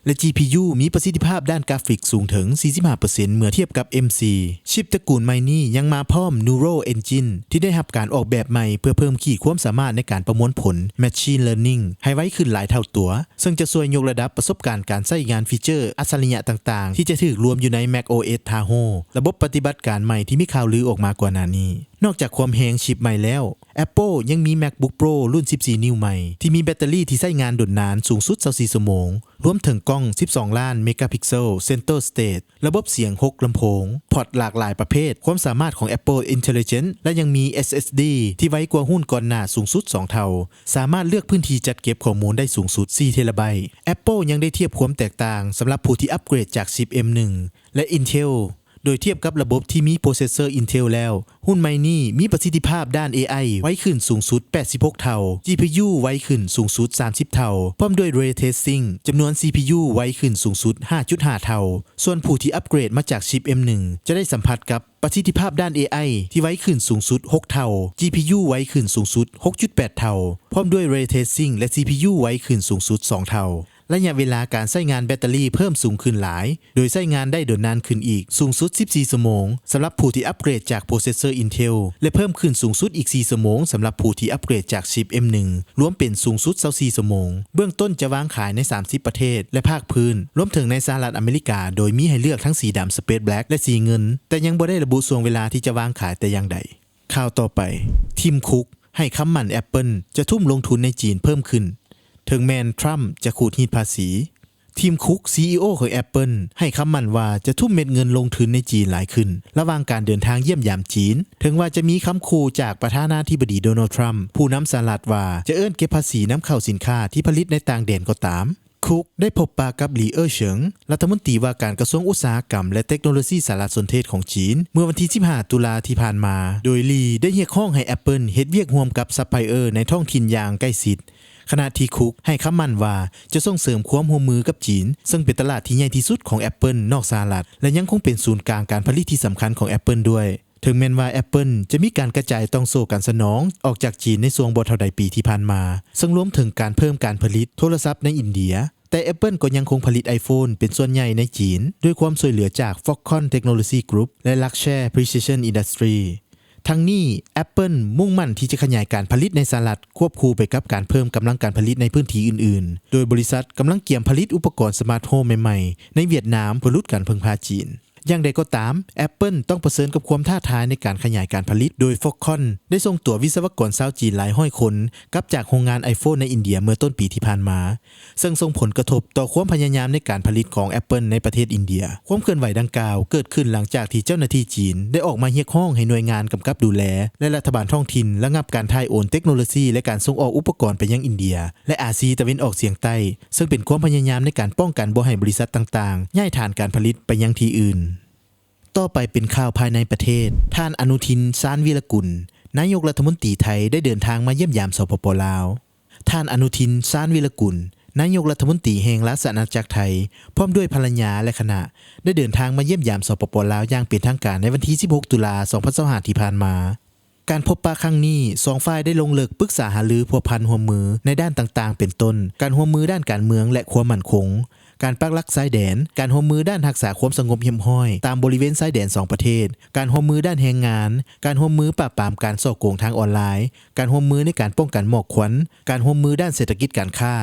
ແລະ GPU ມີປະສິດທິພາບດ້ານກຣາຟິກສູງເຖິງ ສີ່ສິບຫ້າເປີເຊັນ ເມື່ອທຽບກັບ M ສີ່. ຊິບຕະກູນໃໝ່ນີ້ຍັງມາພ້ອມ Neural Engine ທີ່ໄດ້ຮັບການອອກແບບໃໝ່ເພື່ອເພີ່ມຂີດຄວາມສາມາດໃນການປະມວນຜົນ Machine Learning ໃຫ້ໄວຂຶ້ນຫຼາຍເທົ່າຕົວ, ເຊິ່ງຈະຊ່ວຍຍົກລະດັບປະສົບການການໃຊ້ງານຟີເຈີອັດສະລິຍະຕ່າງໆ ທີ່ຈະຖືກລວມຢູ່ໃນ macOS Tahoe ລະບົບປະຕິບັດການໃໝ່ທີ່ມີຂ່າວລືອອກມາກ່ອນໜ້ານີ້. ນອກຈາກຄວາມແຮງຊິບໃໝ່ແລ້ວ, Apple ຍັງມີ MacBook Pro ລຸ້ນ ສິບສີ່ ນິ້ວໃໝ່ ທີ່ມີແບັດເຕີຣີທີ່ໃຊ້ງານດົນນານສູງສຸດ ຊາວສີ່ ຊົ່ວໂມງ, ລວມເຖິງກ້ອງ ສິບສອງ ລ້ານ Megapixel Center Stage, ລະບົບສຽງ ຫົກ ລຳໂພງ, ພອດຫຼາກຫຼາຍປະເພດ, ຄວາມສາມາດຂອງ Apple Intelligence ແລະ ຍັງມີ SSD ທີ່ໄວກວ່າຮຸ່ນກ່ອນໜ້າສູງສຸດ ສອງ ເທົ່າ, ສາມາດເລືອກພື້ນທີ່ຈັດເກັບຂໍ້ມູນໄດ້ສູງສຸດ ສີ່ ເທລາໄບ. Apple ຍັງໄດ້ທຽບຄວາມແຕກຕ່າງສຳລັບຜູ້ທີ່ອັບເກຣດຈາກ ຊິບ M ໜຶ່ງ ແລະ Intel ໂດຍທຽບກັບລະບົບທີ່ມີ processor Intel ແລ້ວ, ຮຸ່ນໃໝ່ນີ້ມີປະສິດທິພາບດ້ານ ເອໄອ ໄວຂຶ້ນສູງສຸດ ແປດສິບຫົກ ເທົ່າ, GPU ໄວຂຶ້ນສູງສຸດ ສາມສິບ ເທົ່າ, ພ້ອมດ້ວຍ Ray Tracing ຈຳນວນ CPU ໄວຂຶ້ນສູງສຸດ ຫ້າຈຸດຫ້າ ເທົ່າ. ສ່ວນຜູ້ທີ່ອັບເກຣດມາຈາກ ຊິບ M ໜຶ່ງ ຈະໄດ້ສຳຜັດກັບປະສິດທິພາບດ້ານ ເອໄອ ທີ່ໄວຂຶ້ນສູງສຸດ ຫົກ ເທົ່າ, GPU ໄວຂຶ້ນສູງສຸດ ຫົກຈຸດແປດ ເທົ່າ, ພ້ອມດ້ວຍ Ray Tracing ແລະ CPU ໄວຂຶ້ນສູງສຸດ ສອງ ເທົ່າ. ໄລຍະເວລາການໃຊ້ງານແບັດເຕີຣີເພີ່ມສູງຂຶ້ນຫຼາຍ, ໂດຍໃຊ້ງານໄດ້ດົນນານຂຶ້ນອີກ, ສູງສຸດ ສິບສີ່ ຊົ່ວໂມງ ສຳລັບຜູ້ທີ່ອັບເກຣດຈາກ processor Intel ແລະ ເພີ່ມຂຶ້ນສູງສຸດອີກ ສີ່ ຊົ່ວໂມງ ສຳລັບຜູ້ທີ່ອັບເກຣດຈາກ ຊິບ M ໜຶ່ງ ລວມເປັນສູງສຸດ ຊາວສີ່ ຊົ່ວໂມງ. ເບື້ອງຕົ້ນຈະວາງຂາຍໃນ ສາມສິບ ປະເທດ ແລະ ພາກພື້ນ, ລວມເຖິງໃນສະຫະລັດອາເມລິກາ, ໂດຍມີໃຫ້ເລືອກທັງສີດຳ Space Black ແລະ ສີເງິນ, ແຕ່ຍັງບໍ່ໄດ້ລະບຸຊ່ວງເວລາທີ່ຈະວາງຂາຍແຕ່ຢ່າງໃດ. ຂ່າວຕໍ່ໄປ, ທີມ Cook ໃຫ້ຄຳໝັ້ນ Apple ຈະທຸ່ມລົງທຶນໃນຈີນເພີ່ມຂຶ້ນ ເຖິງແມ່ນ Trump ຈະຂູດຮີດພາສີ. ທີມ Cook ຊີອີໂອ ຂອງ Apple ໃຫ້ຄຳໝັ້ນວ່າຈະທຸ່ມເມັດເງິນລົງທຶນໃນຈີນຫຼາຍຂຶ້ນ ລະຫວ່າງການເດີນທາງຢ້ຽມຢາມຈີນ, ເຖິງວ່າຈະມີຄຳຂູ່ຈາກປະທານາທິບໍດີ Donald Trump ຜູ້ນຳສະຫະລັດ ວ່າຈະເອີ້ນເກັບພາສີນຳເຂົ້າສິນຄ້າທີ່ຜະລິດໃນຕ່າງແດນກໍຕາມ. Cook ໄດ້ພົບປະກັບ Li Keqiang ລັດຖະມົນຕີວ່າການກະຊວງອຸດສາຫະກຳ ແລະ ເຕັກໂນໂລຊີສາລະສົນເທດຂອງຈີນ ເມື່ອວັນທີ ສິບຫ້າ ຕຸລາທີ່ຜ່ານມາ, ໂດຍ Li ໄດ້ຮຽກຮ້ອງໃຫ້ Apple ເຮັດວຽກຮ່ວມກັບ supplier ໃນທ້ອງຖິ່ນຢ່າງໃກ້ຊິດ, ຂະນະທີ່ Cook ໃຫ້ຄຳໝັ້ນວ່າຈະສົ່ງເສີມຄວາມຮ່ວມມືກັບຈີນ, ເຊິ່ງເປັນຕະຫຼາດທີ່ໃຫຍ່ທີ່ສຸດຂອງ Apple ນອກສະຫະລັດ ແລະ ຍັງຄົງເປັນສູນກາງການຜະລິດທີ່ສຳຄັນຂອງ Apple ດ້ວຍ. ເຖິງແມ່ນວ່າ Apple ຈະມີການກະຈາຍຕ່ອງໂສ້ການສະໜອງອອກຈາກຈີນໃນຊ່ວງບໍ່ເທົ່າໃດປີທີ່ຜ່ານມາ, ເຊິ່ງລວມເຖິງການເພີ່ມການຜະລິດໂທລະສັບໃນອິນເດຍ, ແຕ່ Apple ກໍຍັງຄົງຜະລິດ iPhone ເປັນສ່ວນໃຫຍ່ໃນຈີນ ດ້ວຍຄວາມຊ່ວຍເຫຼືອຈາກ Foxconn Technology Group ແລະ Luxshare Precision Industry. ທັງນີ້ Apple ມຸ່ງໝັ້ນທີ່ຈະຂະຫຍາຍການຜະລິດໃນສະຫະລັດ ຄວບຄູ່ໄປກັບການເພີ່ມກຳລັງການຜະລິດໃນພື້ນທີ່ອື່ນໆ, ໂດຍບໍລິສັດກຳລັງກຽມຜະລິດອຸປະກອນສະມາດໂຮມໃໝ່ໆໃນຫວຽດນາມ ເພື່ອຫຼຸດການເພິ່ງພາຈີນ. ຢ່າງໃດກໍຕາມ, Apple ຕ້ອງປະເຊີນກັບຄວາມທ້າທາຍໃນການຂະຫຍາຍການຜະລິດ, ໂດຍ Foxconn ໄດ້ສົ່ງຕົວວິສະວະກອນຊາວຈີນຫຼາຍຮ້ອຍຄົນກັບຈາກໂຮງງານ iPhone ໃນອິນເດຍເມື່ອຕົ້ນປີທີ່ຜ່ານມາ, ເຊິ່ງສົ່ງຜົນກະທົບຕໍ່ຄວາມພະຍາຍາມໃນການຜະລິດຂອງ Apple ໃນປະເທດອິນເດຍ. ຄວາມເຄື່ອນໄຫວດັ່ງກ່າວເກີດຂຶ້ນຫຼັງຈາກທີ່ເຈົ້າໜ້າທີ່ຈີນໄດ້ອອກມາຮຽກຮ້ອງໃຫ້ໜ່ວຍງານກຳກັບດູແລ ແລະ ລັດຖະບານທ້ອງຖິ່ນລະງັບການຖ່າຍໂອນເຕັກໂນໂລຊີ ແລະ ການສົ່ງອອກອຸປະກອນໄປຍັງອິນເດຍ ແລະ ອາຊີຕາເວັນອອກສຽງໃຕ້, ເຊິ່ງເປັນຄວາມພະຍາຍາມໃນການປ້ອງກັນບໍ່ໃຫ້ບໍລິສັດຕ່າງໆຍ້າຍຖານການຜະລິດໄປຍັງທີ່ອື່ນ. ຕໍ່ໄປເປັນຂ່າວພາຍໃນປະເທດ. ທ່ານ ອະນຸທິນ ຊານວິລະກຸນ ນາຍົກລັດຖະມົນຕີໄທ ໄດ້ເດີນທາງມາຢ້ຽມຢາມ ສປປ ລາວ. ທ່ານ ອະນຸທິນ ຊານວິລະກຸນ ນາຍົກລັດຖະມົນຕີແຫ່ງລາຊະອານາຈັກໄທ ພ້ອມດ້ວຍພັນລະຍາ ແລະ ຄະນະ ໄດ້ເດີນທາງມາຢ້ຽມຢາມ ສປປ ລາວ ຢ່າງເປັນທາງການໃນວັນທີສິບຫົກ ຕຸລາ ສອງພັນຊາວຫ້າ ທີ່ຜ່ານມາ. ການພົບປະຄັ້ງນີ້, ສອງຝ່າຍໄດ້ລົງເລິກປຶກສາຫາລືພົວພັນຮ່ວມມືໃນດ້ານຕ່າງໆ ເປັນຕົ້ນ ການຮ່ວມມືດ້ານການເມືອງ ແລະ ຄວາມໝັ້ນຄົງ, ການປັກຫຼັກຊາຍແດນ, ການຮ່ວມມືດ້ານຮັກສາຄວາມສະຫງົບຮຽບຮ້ອຍຕາມບໍລິເວນຊາຍແດນສອງປະເທດ, ການຮ່ວມມືດ້ານແຮງງານ, ການຮ່ວມມືປາບປາມການສໍ້ໂກງທາງອອນລາຍ, ການຮ່ວມມືໃນການປ້ອງກັນໝອກຄວັນ, ການຮ່ວມມືດ້ານເສດຖະກິດການຄ້າ,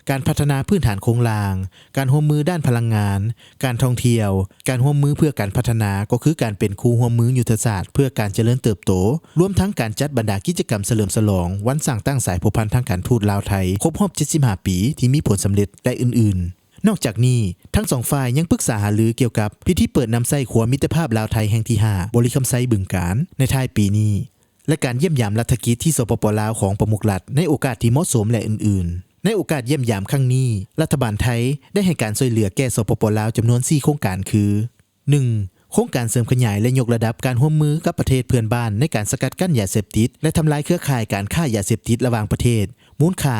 ການພັດທະນາພື້ນຖານໂຄງລ່າງ, ການຮ່ວມມືດ້ານພະລັງງານ, ການທ່ອງທ່ຽວ, ການຮ່ວມມືເພື່ອການພັດທະນາ ກໍຄືການເປັນຄູ່ຮ່ວມມືຍຸດທະສາດເພື່ອການຈະເລີນເຕີບໂຕ, ລວມທັງການຈັດບັນດາກິດຈະກຳສະເຫຼີມສະຫຼອງວັນສ້າງຕັ້ງສາຍພົວພັນທາງການທູດລາວ-ໄທຄົບຮອບເຈັດສິບຫ້າປີທີ່ມີຜົນສຳເລັດ ແລະ ອື່ນໆ. ນອກຈາກນີ້, ທັງສອງຝ່າຍຍັງປຶກສາຫາລືກ່ຽວກັບພິທີເປີດນຳໃຊ້ຂົວມິດຕະພາບລາວ-ໄທແຫ່ງທີຫ້າ ບໍລິຄຳໄຊ ບຶງການ ໃນທ້າຍປີນີ້ ແລະ ການຢ້ຽມຢາມລັດຖະກິດທີ່ ສປປ ລາວ ຂອງປະມຸກລັດໃນໂອກາດທີ່ເໝາະສົມ ແລະ ອື່ນໆ. ໃນໂອກາດຢ້ຽມຢາມຄັ້ງນີ້, ລັດຖະບານໄທໄດ້ໃຫ້ການຊ່ວຍເຫຼືອແກ່ ສປປ ລາວ ຈຳນວນສີ່ໂຄງການຄື ໜຶ່ງ ໂຄງການເສີມຂະຫຍາຍ ແລະ ຍົກລະດັບການຮ່ວມມືກັບປະເທດເພື່ອນບ້ານໃນການສະກັດກັ້ນຢາເສບຕິດ ແລະ ທຳລາຍເຄືອຂ່າຍການຄ້າຢາເສບຕິດລະຫວ່າງປະເທດ ມູນຄ່າ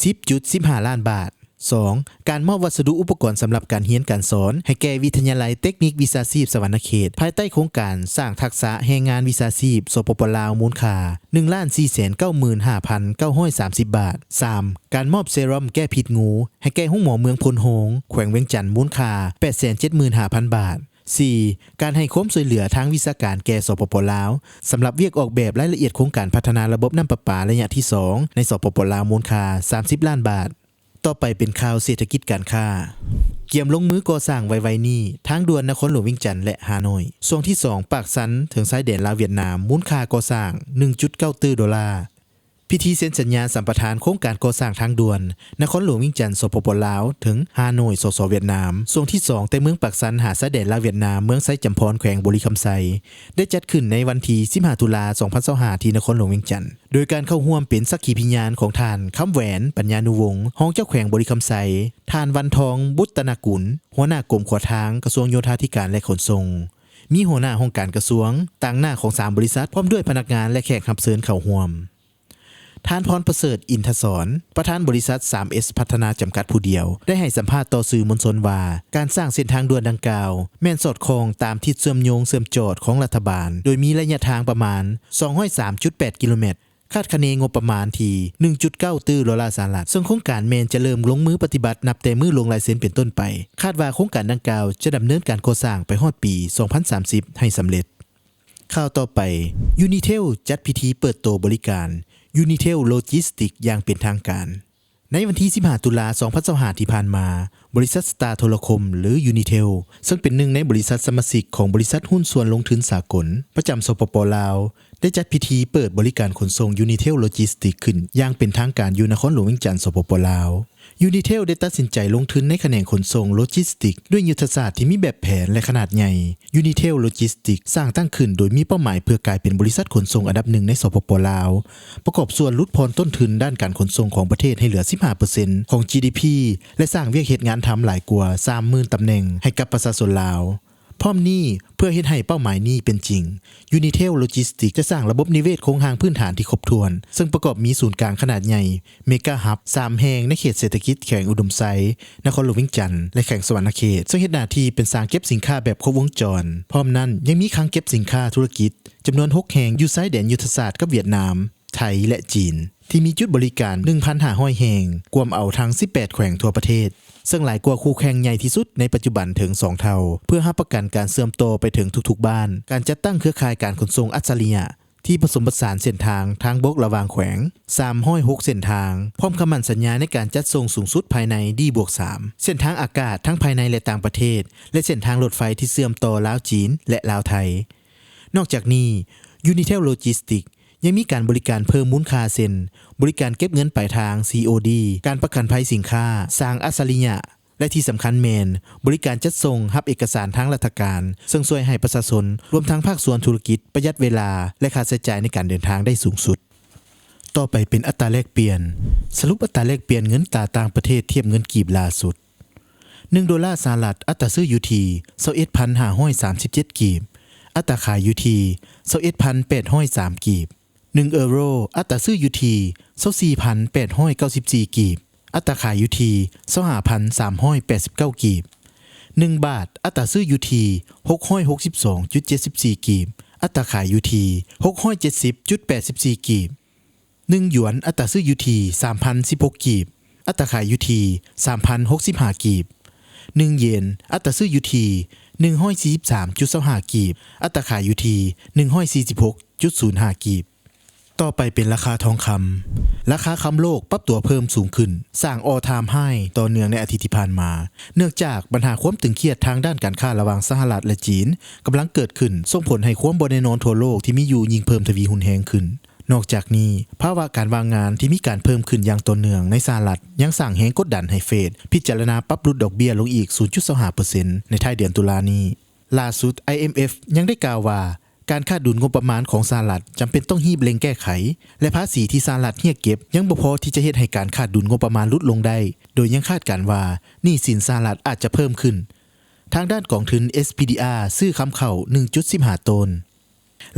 ສິບຈຸດສິບຫ້າລ້ານບາດ. ສອງ ການມອບວັດສະດຸອຸປະກອນສຳລັບການຮຽນການສອນໃຫ້ແກ່ວິທະຍາໄລເຕັກນິກວິຊາຊີບສະຫວັນນະເຂດ ພາຍໃຕ້ໂຄງການສ້າງທັກສະແຮງງານວິຊາຊີບ ສປປ ລາວ ມູນຄ່າໜຶ່ງລ້ານສີ່ແສນເກົ້າໝື່ນຫ້າພັນເກົ້າຮ້ອຍສາມສິບບາດ. ສາມ ການມອບເຊຣອມແກ້ພິດງູໃຫ້ແກ່ໂຮງໝໍເມືອງໂພນໂຮງ ແຂວງວຽງຈັນ ມູນຄ່າແປດແສນເຈັດໝື່ນຫ້າພັນບາດ. ສີ່ ການໃຫ້ຄວາມຊ່ວຍເຫຼືອທາງວິຊາການແກ່ ສປປ ລາວ ສຳລັບວຽກອອກແບບລາຍລະອຽດໂຄງການພັດທະນາລະບົບນ້ຳປະປາໄລຍະທີສອງໃນ ສປປ ລາວ ມູນຄ່າສາມສິບລ້ານບາດ. ຕໍ່ໄປເປັນຂ່າວເສດຖະກິດການຄ້າ. ກຽມລົງມືກໍ່ສ້າງໄວໆນີ້ ທາງດ່ວນນະຄອນຫຼວງວຽງຈັນ ແລະ ຮ່າໂນ້ຍ ຊ່ວງທີສອງ ປາກຊັນ ເຖິງຊາຍແດນລາວ-ຫວຽດນາມ ມູນຄ່າກໍ່ສ້າງໜຶ່ງຈຸດເກົ້າຕື້ໂດລາ. ພິທີເຊັນສັນຍາສຳປະທານໂຄງການກໍ່ສ້າງທາງດ່ວນ ນະຄອນຫຼວງວຽງຈັນ ສປປ ລາວ ເຖິງຮ່າໂນ້ຍ ສສ ຫວຽດນາມ ຊ່ວງທີສອງ ແຕ່ເມືອງປາກຊັນຫາຊາຍແດນລາວ-ຫວຽດນາມ ເມືອງໄຊຈຳພອນ ແຂວງບໍລິຄຳໄຊ ໄດ້ຈັດຂຶ້ນໃນວັນທີສິບຫ້າ ຕຸລາ ສອງພັນຊາວຫ້າ ທີ່ນະຄອນຫຼວງວຽງຈັນ ໂດຍການເຂົ້າຮ່ວມເປັນສັກຂີພິຍານຂອງທ່ານ ຄຳແຫວນ ປັນຍານຸວົງ ຮອງເຈົ້າແຂວງບໍລິຄຳໄຊ, ທ່ານ ວັນທອງ ບຸດຕະນາກຸນ ຫົວໜ້າກົມຂົວທາງ ກະຊວງໂຍທາທິການ ແລະ ຂົນສົ່ງ, ມີຫົວໜ້າຫ້ອງການກະຊວງ, ຕາງໜ້າຂອງສາມບໍລິສັດ ພ້ອມດ້ວຍພະນັກງານ ແລະ ແຂກຮັບເຊີນເຂົ້າຮ່ວມ. ທ່ານ ພອນປະເສີດ ອິນທະສອນ ປະທານບໍລິສັດ ສາມເອສ ພັດທະນາ ຈຳກັດຜູ້ດຽວ ໄດ້ໃຫ້ສຳພາດຕໍ່ສື່ມວນຊົນວ່າ ການສ້າງເສັ້ນທາງດ່ວນດັ່ງກ່າວ ແມ່ນສອດຄ່ອງຕາມທິດເຊື່ອມໂຍງເຊື່ອມຈອດຂອງລັດຖະບານ ໂດຍມີໄລຍະທາງປະມານສອງຮ້ອຍສາມຈຸດແປດກິໂລແມັດ, ຄາດຄະເນງົບປະມານທີ່ໜຶ່ງຈຸດເກົ້າຕື້ໂດລາສະຫະລັດ, ເຊິ່ງໂຄງການແມ່ນຈະເລີ່ມລົງມືປະຕິບັດນັບແຕ່ມື້ລົງລາຍເຊັນເປັນຕົ້ນໄປ. ຄາດວ່າໂຄງການດັ່ງກ່າວຈະດຳເນີນການກໍ່ສ້າງໄປຮອດປີສອງພັນສາມສິບໃຫ້ສຳເລັດ. ຂ່າວຕໍ່ໄປ, Unitel ຈັດພິທີເປີດໂຕບໍລິການ Unitel Logistics ຢ່າງເປັນທາງການ. ໃນວັນທີສິບຫ້າ ຕຸລາ ສອງພັນຊາວຫ້າ ທີ່ຜ່ານມາ, ບໍລິສັດ Star ໂທລະຄົມ ຫຼື Unitel ເຊິ່ງເປັນໜຶ່ງໃນບໍລິສັດສະມາຊິກຂອງບໍລິສັດຫຸ້ນສ່ວນລົງທຶນສາກົນປະຈຳ ສປປ ລາວ ໄດ້ຈັດພິທີເປີດບໍລິການຂົນສົ່ງ Unitel Logistics ຂຶ້ນຢ່າງເປັນທາງການຢູ່ນະຄອນຫຼວງວຽງຈັນ ສປປ ລາວ. Unitel ໄດ້ຕັດສິນໃຈລົງທຶນໃນຂະແໜງຂົນສົ່ງໂລຈິສຕິກດ້ວຍຍຸດທະສາດທີ່ມີແບບແຜນ ແລະ ຂະໜາດໃຫຍ່. Unitel Logistics ສ້າງຕັ້ງຂຶ້ນໂດຍມີເປົ້າໝາຍເພື່ອກາຍເປັນບໍລິສັດຂົນສົ່ງອັນດັບໜຶ່ງໃນ ສປປ ລາວ, ປະກອບສ່ວນຫຼຸດຜ່ອນຕົ້ນທຶນດ້ານການຂົນສົ່ງຂອງປະເທດໃຫ້ເຫຼືອສິບຫ້າເປີເຊັນຂອງ GDP ແລະ ສ້າງວຽກເຮັດງານທຳຫຼາຍກວ່າສາມໝື່ນຕຳແໜ່ງໃຫ້ກັບປະຊາຊົນລາວ. ພ້ອມນີ້, ເພື່ອເຮັດໃຫ້ເປົ້າໝາຍນີ້ເປັນຈິງ, Unitel Logistics ຈະສ້າງລະບົບນິເວດໂຄງຮ່າງພື້ນຖານທີ່ຄົບຖ້ວນ, ເຊິ່ງປະກອບມີສູນກາງຂະໜາດໃຫຍ່ Mega Hub ສາມແຫ່ງໃນເຂດເສດຖະກິດແຂວງອຸດົມໄຊ, ນະຄອນຫຼວງວຽງຈັນ ແລະ ແຂວງສະຫວັນນະເຂດ, ເຊິ່ງເຮັດໜ້າທີ່ເປັນສາງເກັບສິນຄ້າແບບຄົບວົງຈອນ. ພ້ອມນັ້ນ, ຍັງມີຄັງເກັບສິນຄ້າທຸລະກິດຈຳນວນຫົກແຫ່ງຢູ່ຊາຍແດນຍຸດທະສາດກັບຫວຽດນາມ, ໄທ ແລະ ຈີນ, ທີ່ມີຈຸດບໍລິການໜຶ່ງພັນຫ້າຮ້ອຍແຫ່ງ, ກວມເອົາທັງສິບແປດແຂວງທົ່ວປະເທດ, ເຊິ່ງຫຼາຍກວ່າຄູ່ແຂ່ງໃຫຍ່ທີ່ສຸດໃນປັດຈຸບັນເຖິງສອງເທົ່າ, ເພື່ອຮັບປະກັນການເຊື່ອມຕໍ່ໄປເຖິງທຸກໆບ້ານ, ການຈັດຕັ້ງເຄືອຂ່າຍການຂົນສົ່ງອັດສະລິຍະ, ທີ່ປະສົມປະສານເສັ້ນທາງທາງບົກລະຫວ່າງແຂວງ ສາມຮ້ອຍຫົກເສັ້ນທາງ, ພ້ອມຄຳໝັ້ນສັນຍາໃນການຈັດສົ່ງສູງສຸດພາຍໃນ D ບວກສາມ, ເສັ້ນທາງອາກາດທັງພາຍໃນ ແລະ ຕ່າງປະເທດ ແລະ ເສັ້ນທາງລົດໄຟທີ່ເຊື່ອມຕໍ່ລາວ-ຈີນ ແລະ ລາວ-ໄທ. ນອກຈາກນີ້, Unitel Logistics ຍັງມີການບໍລິການເພີ່ມມູນຄ່າເຊັ່ນ ບໍລິການເກັບເງິນປາຍທາງ COD, ການປະກັນໄພສິນຄ້າ, ສາງອັດສະລິຍະ ແລະ ທີ່ສຳຄັນແມ່ນ ບໍລິການຈັດສົ່ງຮັບເອກະສານທາງລັດຖະການ, ເຊິ່ງຊ່ວຍໃຫ້ປະຊາຊົນ ລວມທັງພາກສ່ວນທຸລະກິດ ປະຢັດເວລາ ແລະ ຄ່າໃຊ້ຈ່າຍໃນການເດີນທາງໄດ້ສູງສຸດ. ຕໍ່ໄປເປັນອັດຕາແລກປ່ຽນ. ສະຫຼຸບອັດຕາແລກປ່ຽນເງິນຕາຕ່າງປະເທດທຽບເງິນກີບລ່າສຸດ. ໜຶ່ງໂດລາສະຫະລັດ ອັດຕາຊື້ຢູ່ທີ່ ຊາວເອັດພັນຫ້າຮ້ອຍສາມສິບເຈັດ ກີບ, ອັດຕາຂາຍຢູ່ທີ່ ຊາວເອັດພັນແປດຮ້ອຍສາມ ກີບ. ໜຶ່ງເອີໂຣ ອັດຕາຊື້ຢູ່ທີ່ ຊາວສີ່ພັນແປດຮ້ອຍເກົ້າສິບສີ່ ກີບ, ອັດຕາຂາຍຢູ່ທີ່ ຊາວຫ້າພັນສາມຮ້ອຍແປດສິບເກົ້າ ກີບ. ໜຶ່ງບາດ ອັດຕາຊື້ຢູ່ທີ່ ຫົກຮ້ອຍຫົກສິບສອງຈຸດເຈັດສິບສີ່ ກີບ, ອັດຕາຂາຍຢູ່ທີ່ ຫົກຮ້ອຍເຈັດສິບຈຸດແປດສິບສີ່ ກີບ. ໜຶ່ງຢວນ ອັດຕາຊື້ຢູ່ທີ່ ສາມພັນສິບຫົກ ກີບ, ອັດຕາຂາຍຢູ່ທີ່ ສາມພັນຫົກສິບຫ້າ ກີບ. ໜຶ່ງເຢນ ອັດຕາຊື້ຢູ່ທີ່ ໜຶ່ງຮ້ອຍສີ່ສິບສາມຈຸດຊາວຫ້າ ກີບ, ອັດຕາຂາຍຢູ່ທີ່ ໜຶ່ງຮ້ອຍສີ່ສິບຫົກຈຸດສູນຫ້າ ກີບ. ຕໍ່ໄປເປັນລາຄາທອງຄຳ. ລາຄາຄຳໂລກປັບຕົວເພີ່ມສູງຂຶ້ນ, ສ້າງ all time high ຕໍ່ເນື່ອງໃນອາທິດທີ່ຜ່ານມາ, ເນື່ອງຈາກບັນຫາຄວາມຕຶງຄຽດທາງດ້ານການຄ້າລະຫວ່າງສະຫະລັດ ແລະ ຈີນ ກຳລັງເກີດຂຶ້ນ, ສົ່ງຜົນໃຫ້ຄວາມບໍ່ແນ່ນອນທົ່ວໂລກທີ່ມີຢູ່ຍິ່ງເພີ່ມທະວີຮຸນແຮງຂຶ້ນ. ນອກຈາກນີ້, ພາວະການວ່າງງານທີ່ມີການເພີ່ມຂຶ້ນຢ່າງຕໍ່ເນື່ອງໃນສະຫະລັດ ຍັງສ້າງແຮງກົດດັນໃຫ້ເຟດພິຈາລະນາປັບຫຼຸດດອກເບ້ຍລົງອີກ ສູນຈຸດສອງຫ້າເປີເຊັນ ໃນທ້າຍເດືອນຕຸລານີ້. ລ່າສຸດ, IMF ຍັງໄດ້ກ່າວວ່າ ການຂາດດຸນງົບປະມານຂອງສະຫະລັດຈຳເປັນຕ້ອງຮີບເລັ່ງແກ້ໄຂ ແລະ ພາສີທີ່ສະຫະລັດຮຽກເກັບຍັງບໍ່ພໍທີ່ຈະເຮັດໃຫ້ການຂາດດຸນງົບປະມານຫຼຸດລົງໄດ້, ໂດຍຍັງຄາດການວ່າໜີ້ສິນສະຫະລັດອາດຈະເພີ່ມຂຶ້ນ. ທາງດ້ານກອງທຶນ SPDR ຊື້ຄຳເຂົ້າ ໜຶ່ງຈຸດສິບຫ້າໂຕນ.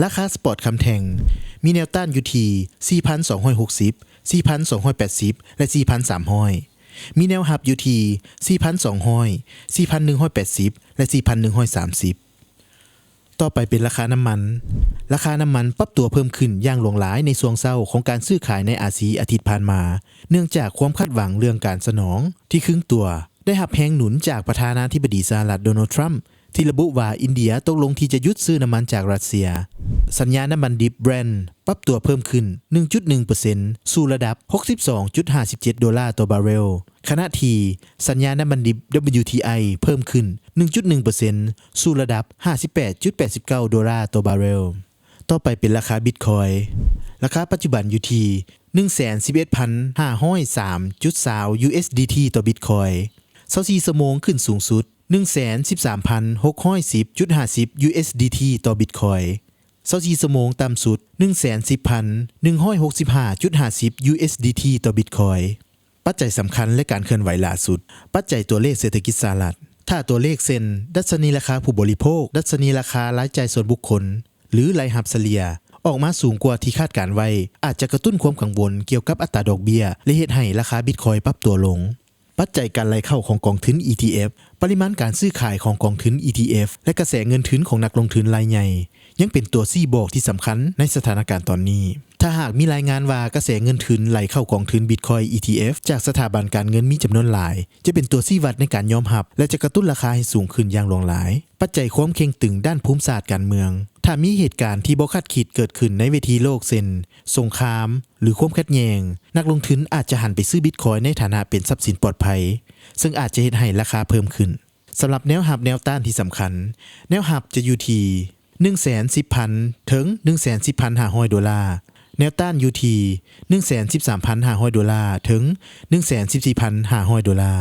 ລາຄາສະປອດຄຳແທ່ງ ມີແນວຕ້ານຢູ່ທີ່ ສີ່ພັນສອງຮ້ອຍຫົກສິບ, ສີ່ພັນສອງຮ້ອຍແປດສິບ ແລະ ສີ່ພັນສາມຮ້ອຍ, ມີແນວຮັບຢູ່ທີ່ ສີ່ພັນສອງຮ້ອຍ, ສີ່ພັນໜຶ່ງຮ້ອຍແປດສິບ ແລະ ສີ່ພັນໜຶ່ງຮ້ອຍສາມສິບ. ຕໍ່ໄປເປັນລາຄານ້ຳມັນ. ລາຄານ້ຳມັນປັບຕົວເພີ່ມຂຶ້ນຢ່າງຫຼວງຫຼາຍໃນຊ່ວງເຊົ້າຂອງການຊື້ຂາຍໃນອາຊີອາທິດຜ່ານມາ, ເນື່ອງຈາກຄວາມຄາດຫວັງເລື່ອງການສະໜອງທີ່ຄຶງຕົວ ໄດ້ຮັບແຮງໜູນຈາກປະທານາທິບໍດີສະຫະລັດ ໂດນັລ ທຣຳ ທີ່ລະບຸວ່າອິນເດຍຕົກລົງທີ່ຈະຢຸດຊື້ນ້ຳມັນຈາກຣັດເຊຍ. ສັນຍານ້ຳມັນດິບ Brent ປັບຕົວເພີ່ມຂຶ້ນ ໜຶ່ງຈຸດໜຶ່ງເປີເຊັນ ສູ່ລະດັບ ຫົກສິບສອງຈຸດຫ້າສິບເຈັດໂດລາຕໍ່ບາເຣວ, ຂະນະທີ່ສັນຍານ້ຳມັນດິບ WTI ເພີ່ມຂຶ້ນ ໜຶ່ງຈຸດໜຶ່ງເປີເຊັນ ສູ່ລະດັບ ຫ້າສິບແປດຈຸດແປດສິບເກົ້າໂດລາຕໍ່ບາເຣວ. ຕໍ່ໄປເປັນລາຄາບິດຄອຍ. ລາຄາປັດຈຸບັນຢູ່ທີ່ ໜຶ່ງແສນສິບເອັດພັນຫ້າຮ້ອຍສາມຈຸດຊາວ USDT ຕໍ່ບິດຄອຍ. ຊາວສີ່ຊົ່ວໂມງຂຶ້ນສູງສຸດ ໜຶ່ງແສນສິບສາມພັນຫົກຮ້ອຍສິບຈຸດຫ້າສິບ USDT ຕໍ່ບິດຄອຍ. ຊາວສີ່ຊົ່ວໂມງຕ່ຳສຸດ ໜຶ່ງແສນສິບພັນໜຶ່ງຮ້ອຍຫົກສິບຫ້າຈຸດຫ້າສິບ USDT ຕໍ່ບິດຄອຍ. ປັດໄຈສຳຄັນ ແລະ ການເຄື່ອນໄຫວລ່າສຸດ. ປັດໄຈຕົວເລກເສດຖະກິດສະຫະລັດ. ຖ້າຕົວເລກເຊັ່ນ ດັດຊະນີລາຄາຜູ້ບໍລິໂພກ, ດັດຊະນີລາຄາລາຍຈ່າຍສ່ວນບຸກຄົນ ຫຼື ລາຍຮັບສະເລ່ຍ ອອກມາສູງກວ່າທີ່ຄາດການໄວ້, ອາດຈະກະຕຸ້ນຄວາມກັງວົນກ່ຽວກັບອັດຕາດອກເບ້ຍ ແລະ ເຮັດໃຫ້ລາຄາບິດຄອຍປັບຕົວລົງ. ປັດໄຈການໄຫຼເຂົ້າຂອງກອງທຶນ ETF. ປະລິມານການຊື້ຂາຍຂອງກອງທຶນ ETF ແລະ ກະແສເງິນທຶນຂອງນັກລົງທຶນລາຍໃຫຍ່ ຍັງເປັນຕົວຊີ້ບອກທີ່ສຳຄັນໃນສະຖານະການຕອນນີ້. ຖ້າຫາກມີລາຍງານວ່າກະແສເງິນທຶນໄຫຼເຂົ້າກອງທຶນ Bitcoin ETF ຈາກສະຖາບັນການເງິນມີຈຳນວນຫຼາຍ, ຈະເປັນຕົວຊີ້ວັດໃນການຍອມຮັບ ແລະ ຈະກະຕຸ້ນລາຄາໃຫ້ສູງຂຶ້ນຢ່າງຫຼວງຫຼາຍ. ປັດໄຈຄວາມເຄັ່ງຕຶງດ້ານພູມສາດການເມືອງ. ຖ້າມີເຫດການທີ່ບໍ່ຄາດຄິດເກີດຂຶ້ນໃນເວທີໂລກ ເຊັ່ນ ສົງຄາມ ຫຼື ຄວາມຂັດແຍ່ງ, ນັກລົງທຶນອາດຈະຫັນໄປຊື້ Bitcoin ໃນຖານະເປັນຊັບສິນປອດໄພ, ເຊິ່ງອາດຈະເຮັດໃຫ້ລາຄາເພີ່ມຂຶ້ນ. ສຳລັບແນວຮັບແນວຕ້ານທີ່ສຳຄັນ, ແນວຮັບຈະຢູ່ທີ່ ໜຶ່ງແສນສິບພັນ ເຖິງ ໜຶ່ງແສນສິບພັນຫ້າຮ້ອຍໂດລາ, ແນວຕ້ານຢູ່ທີ່ ໜຶ່ງແສນສິບສາມພັນຫ້າຮ້ອຍໂດລາ ເຖິງ ໜຶ່ງແສນສິບສີ່ພັນຫ້າຮ້ອຍໂດລາ.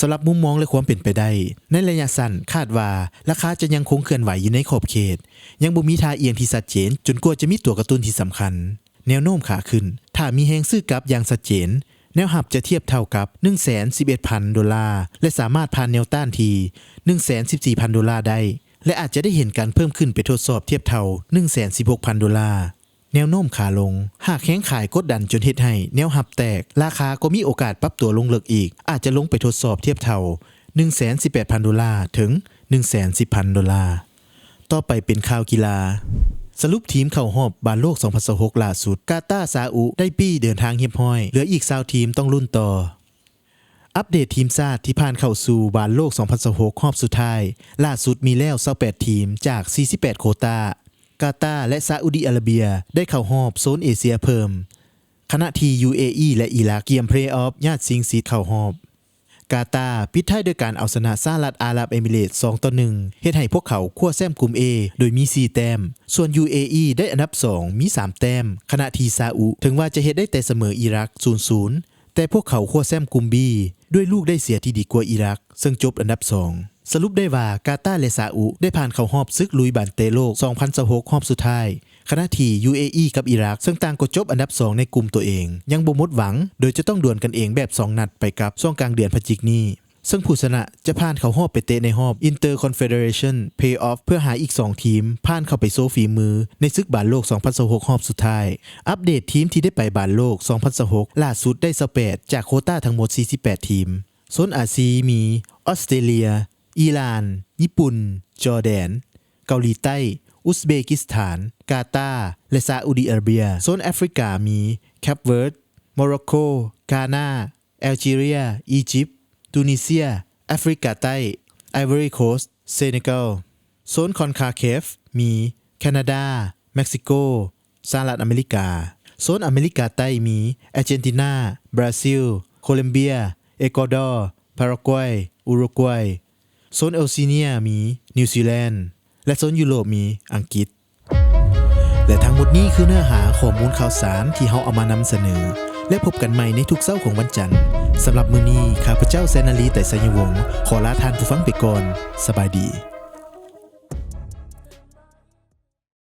ສຳລັບມຸມມອງ ແລະ ຄວາມເປັນໄປໄດ້, ໃນໄລຍະສັ້ນ ຄາດວ່າລາຄາຈະຍັງຄົງເຄື່ອນໄຫວຢູ່ໃນຂອບເຂດ, ຍັງບໍ່ມີທ່າອ່ຽງທີ່ຊັດເຈນ ຈົນກວ່າຈະມີຕົວກະຕຸ້ນທີ່ສຳຄັນ. ແນວໂນ້ມຂາຂຶ້ນ. ຖ້າມີແຮງຊື້ກັບຢ່າງຊັດເຈນ, ແນວຮັບຈະທຽບເທົ່າກັບ ໜຶ່ງແສນສິບເອັດພັນໂດລາ ແລະ ສາມາດຜ່ານແນວຕ້ານທີ່ ໜຶ່ງແສນສິບສີ່ພັນໂດລາໄດ້ ແລະ ອາດຈະໄດ້ເຫັນການເພີ່ມຂຶ້ນໄປທົດສອບທຽບເທົ່າ ໜຶ່ງແສນສິບຫົກພັນໂດລາ. ແນວໂນ້ມຂາລົງ. ຫາກແຮງຂາຍກົດດັນຈົນເຮັດໃຫ້ແນວຮັບແຕກ, ລາຄາກໍມີໂອກາດປັບຕົວລົງເລິກອີກ, ອາດຈະລົງໄປທົດສອບທຽບເທົ່າ ໜຶ່ງແສນສິບແປດພັນໂດລາ ເຖິງ ໜຶ່ງແສນສິບພັນໂດລາ. ຕໍ່ໄປເປັນຂ່າວກິລາ. ສະຫຼຸບທີມເຂົ້າຮອບບານໂລກສອງພັນຊາວຫົກລ່າສຸດ, ກາຕາ, ຊາອຸ, ໄດປີ ເດີນທາງຮຽບຮ້ອຍ, ເຫຼືອອີກຊາວທີມຕ້ອງລຸ້ນຕໍ່. ອັບເດດທີມຊາດທີ່ຜ່ານເຂົ້າສູ່ບານໂລກສອງພັນຊາວຫົກຮອບສຸດທ້າຍ, ລ່າສຸດມີແລ້ວຊາວແປດທີມຈາກສີ່ສິບແປດໂຄຕາ. ກາຕາ ແລະ ຊາອຸດີອາຣະເບຍ ໄດ້ເຂົ້າຮອບໂຊນເອເຊຍເພີ່ມ, ຂະນະທີ່ ຢູເອອີ ແລະ ອີຣັກກຽມເພລອອຟຍາດຊິງສິດເຂົ້າຮອບ. ກາຕາ ປິດທ້າຍດ້ວຍການເອົາຊະນະສະຫະລັດອາຣັບເອມິເຣດ ສອງຕໍ່ໜຶ່ງ ເຮັດໃຫ້ພວກເຂົາຄວ້າແຊ້ມກຸ່ມເອໂດຍມີສີ່ແຕ້ມ, ສ່ວນ ຢູເອອີ ໄດ້ອັນດັບສອງ ມີສາມແຕ້ມ, ຂະນະທີ່ຊາອຸ ເຖິງວ່າຈະເຮັດໄດ້ແຕ່ສະເໝີອີຣັກ ສູນສູນ ແຕ່ພວກເຂົາຄວ້າແຊ້ມກຸ່ມບີດ້ວຍລູກໄດ້ເສຍທີ່ດີກວ່າອີຣັກ ເຊິ່ງຈົບອັນດັບສອງ. ສະຫຼຸບໄດ້ວ່າ ກາຕາ ແລະ ຊາອຸ ໄດ້ຜ່ານເຂົ້າຮອບສຶກລຸຍບານເຕະໂລກ ສອງພັນຊາວຫົກ ຮອບສຸດທ້າຍ, ຂະນະທີ່ ຢູເອອີ ກັບອີຣັກ ເຊິ່ງຕ່າງກໍຈົບອັນດັບສອງໃນກຸ່ມຕົວເອງ ຍັງບໍ່ໝົດຫວັງ ໂດຍຈະຕ້ອງດວນກັນເອງແບບສອງນັດໄປກັບຊ່ວງກາງເດືອນພະຈິກນີ້, ເຊິ່ງຜູ້ຊະນະຈະຜ່ານເຂົ້າຮອບໄປເຕະໃນຮອບ Interconfederation Playoff ເພື່ອຫາອີກສອງທີມຜ່ານເຂົ້າໄປໂຊຝີມືໃນສຶກບານໂລກ ສອງພັນຊາວຫົກ ຮອບສຸດທ້າຍ. ອັບເດດທີມທີ່ໄດ້ໄປບານໂລກ ສອງພັນຊາວຫົກ ຫຼ້າສຸດໄດ້ຊາວແປດ ຈາກໂຄຕ້າທັງໝົດ ສີ່ສິບແປດ ທີມ. ໂຊນອາຊີ ມີ ອອສເຕຣເລຍ, ອີຣານ, ຍີ່ປຸ່ນ, ຈໍແດນ, ເກົາຫຼີໃຕ້, ອຸສເບກິສຖານ, ກາຕາ ແລະ ຊາອຸດີອາຣະເບຍ. ໂຊນແອຟຣິກາ ມີ ເຄບເວີດ, ໂມຣັອກໂກ, ການາ, ແອລຈີເຣຍ, ອີຢິບ, ຕູນີເຊຍ, ແອຟຣິກາໃຕ້, ໄອເວີຣີໂຄສ, ເຊເນກັລ. ໂຊນຄອນຄາເຄຟ ມີ ແຄນາດາ, ເມັກຊິໂກ, ສະຫະລັດອາເມລິກາ. ໂຊນອາເມລິກາໃຕ້ ມີ ອາເຈນຕິນາ, ບຣາຊິລ, ໂຄລັມເບຍ, ເອກົວດໍ, ປາຣາກວາຍ, ອຸຣາກວາຍ. ໂຊນໂອເຊເນຍ ມີ ນິວຊີແລນ ແລະ ໂຊນຢູໂຣບ ມີ ອັງກິດ. ແລະ ທັງໝົດນີ້ຄືເນື້ອຫາຂໍ້ມູນຂ່າວສານທີ່ເຮົາເອົາມານຳສະເໜີ ແລະ ພົບກັນໃໝ່ໃນທຸກເຊົ້າຂອງວັນຈັນ. ສຳລັບມື້ນີ້ ຂ້າພະເຈົ້າ ແສນນາລີ ໄຕໄຊຍະວົງ ຂໍລາທ່ານຜູ້ຟັງໄປກ່ອນ. ສະບາຍດີ.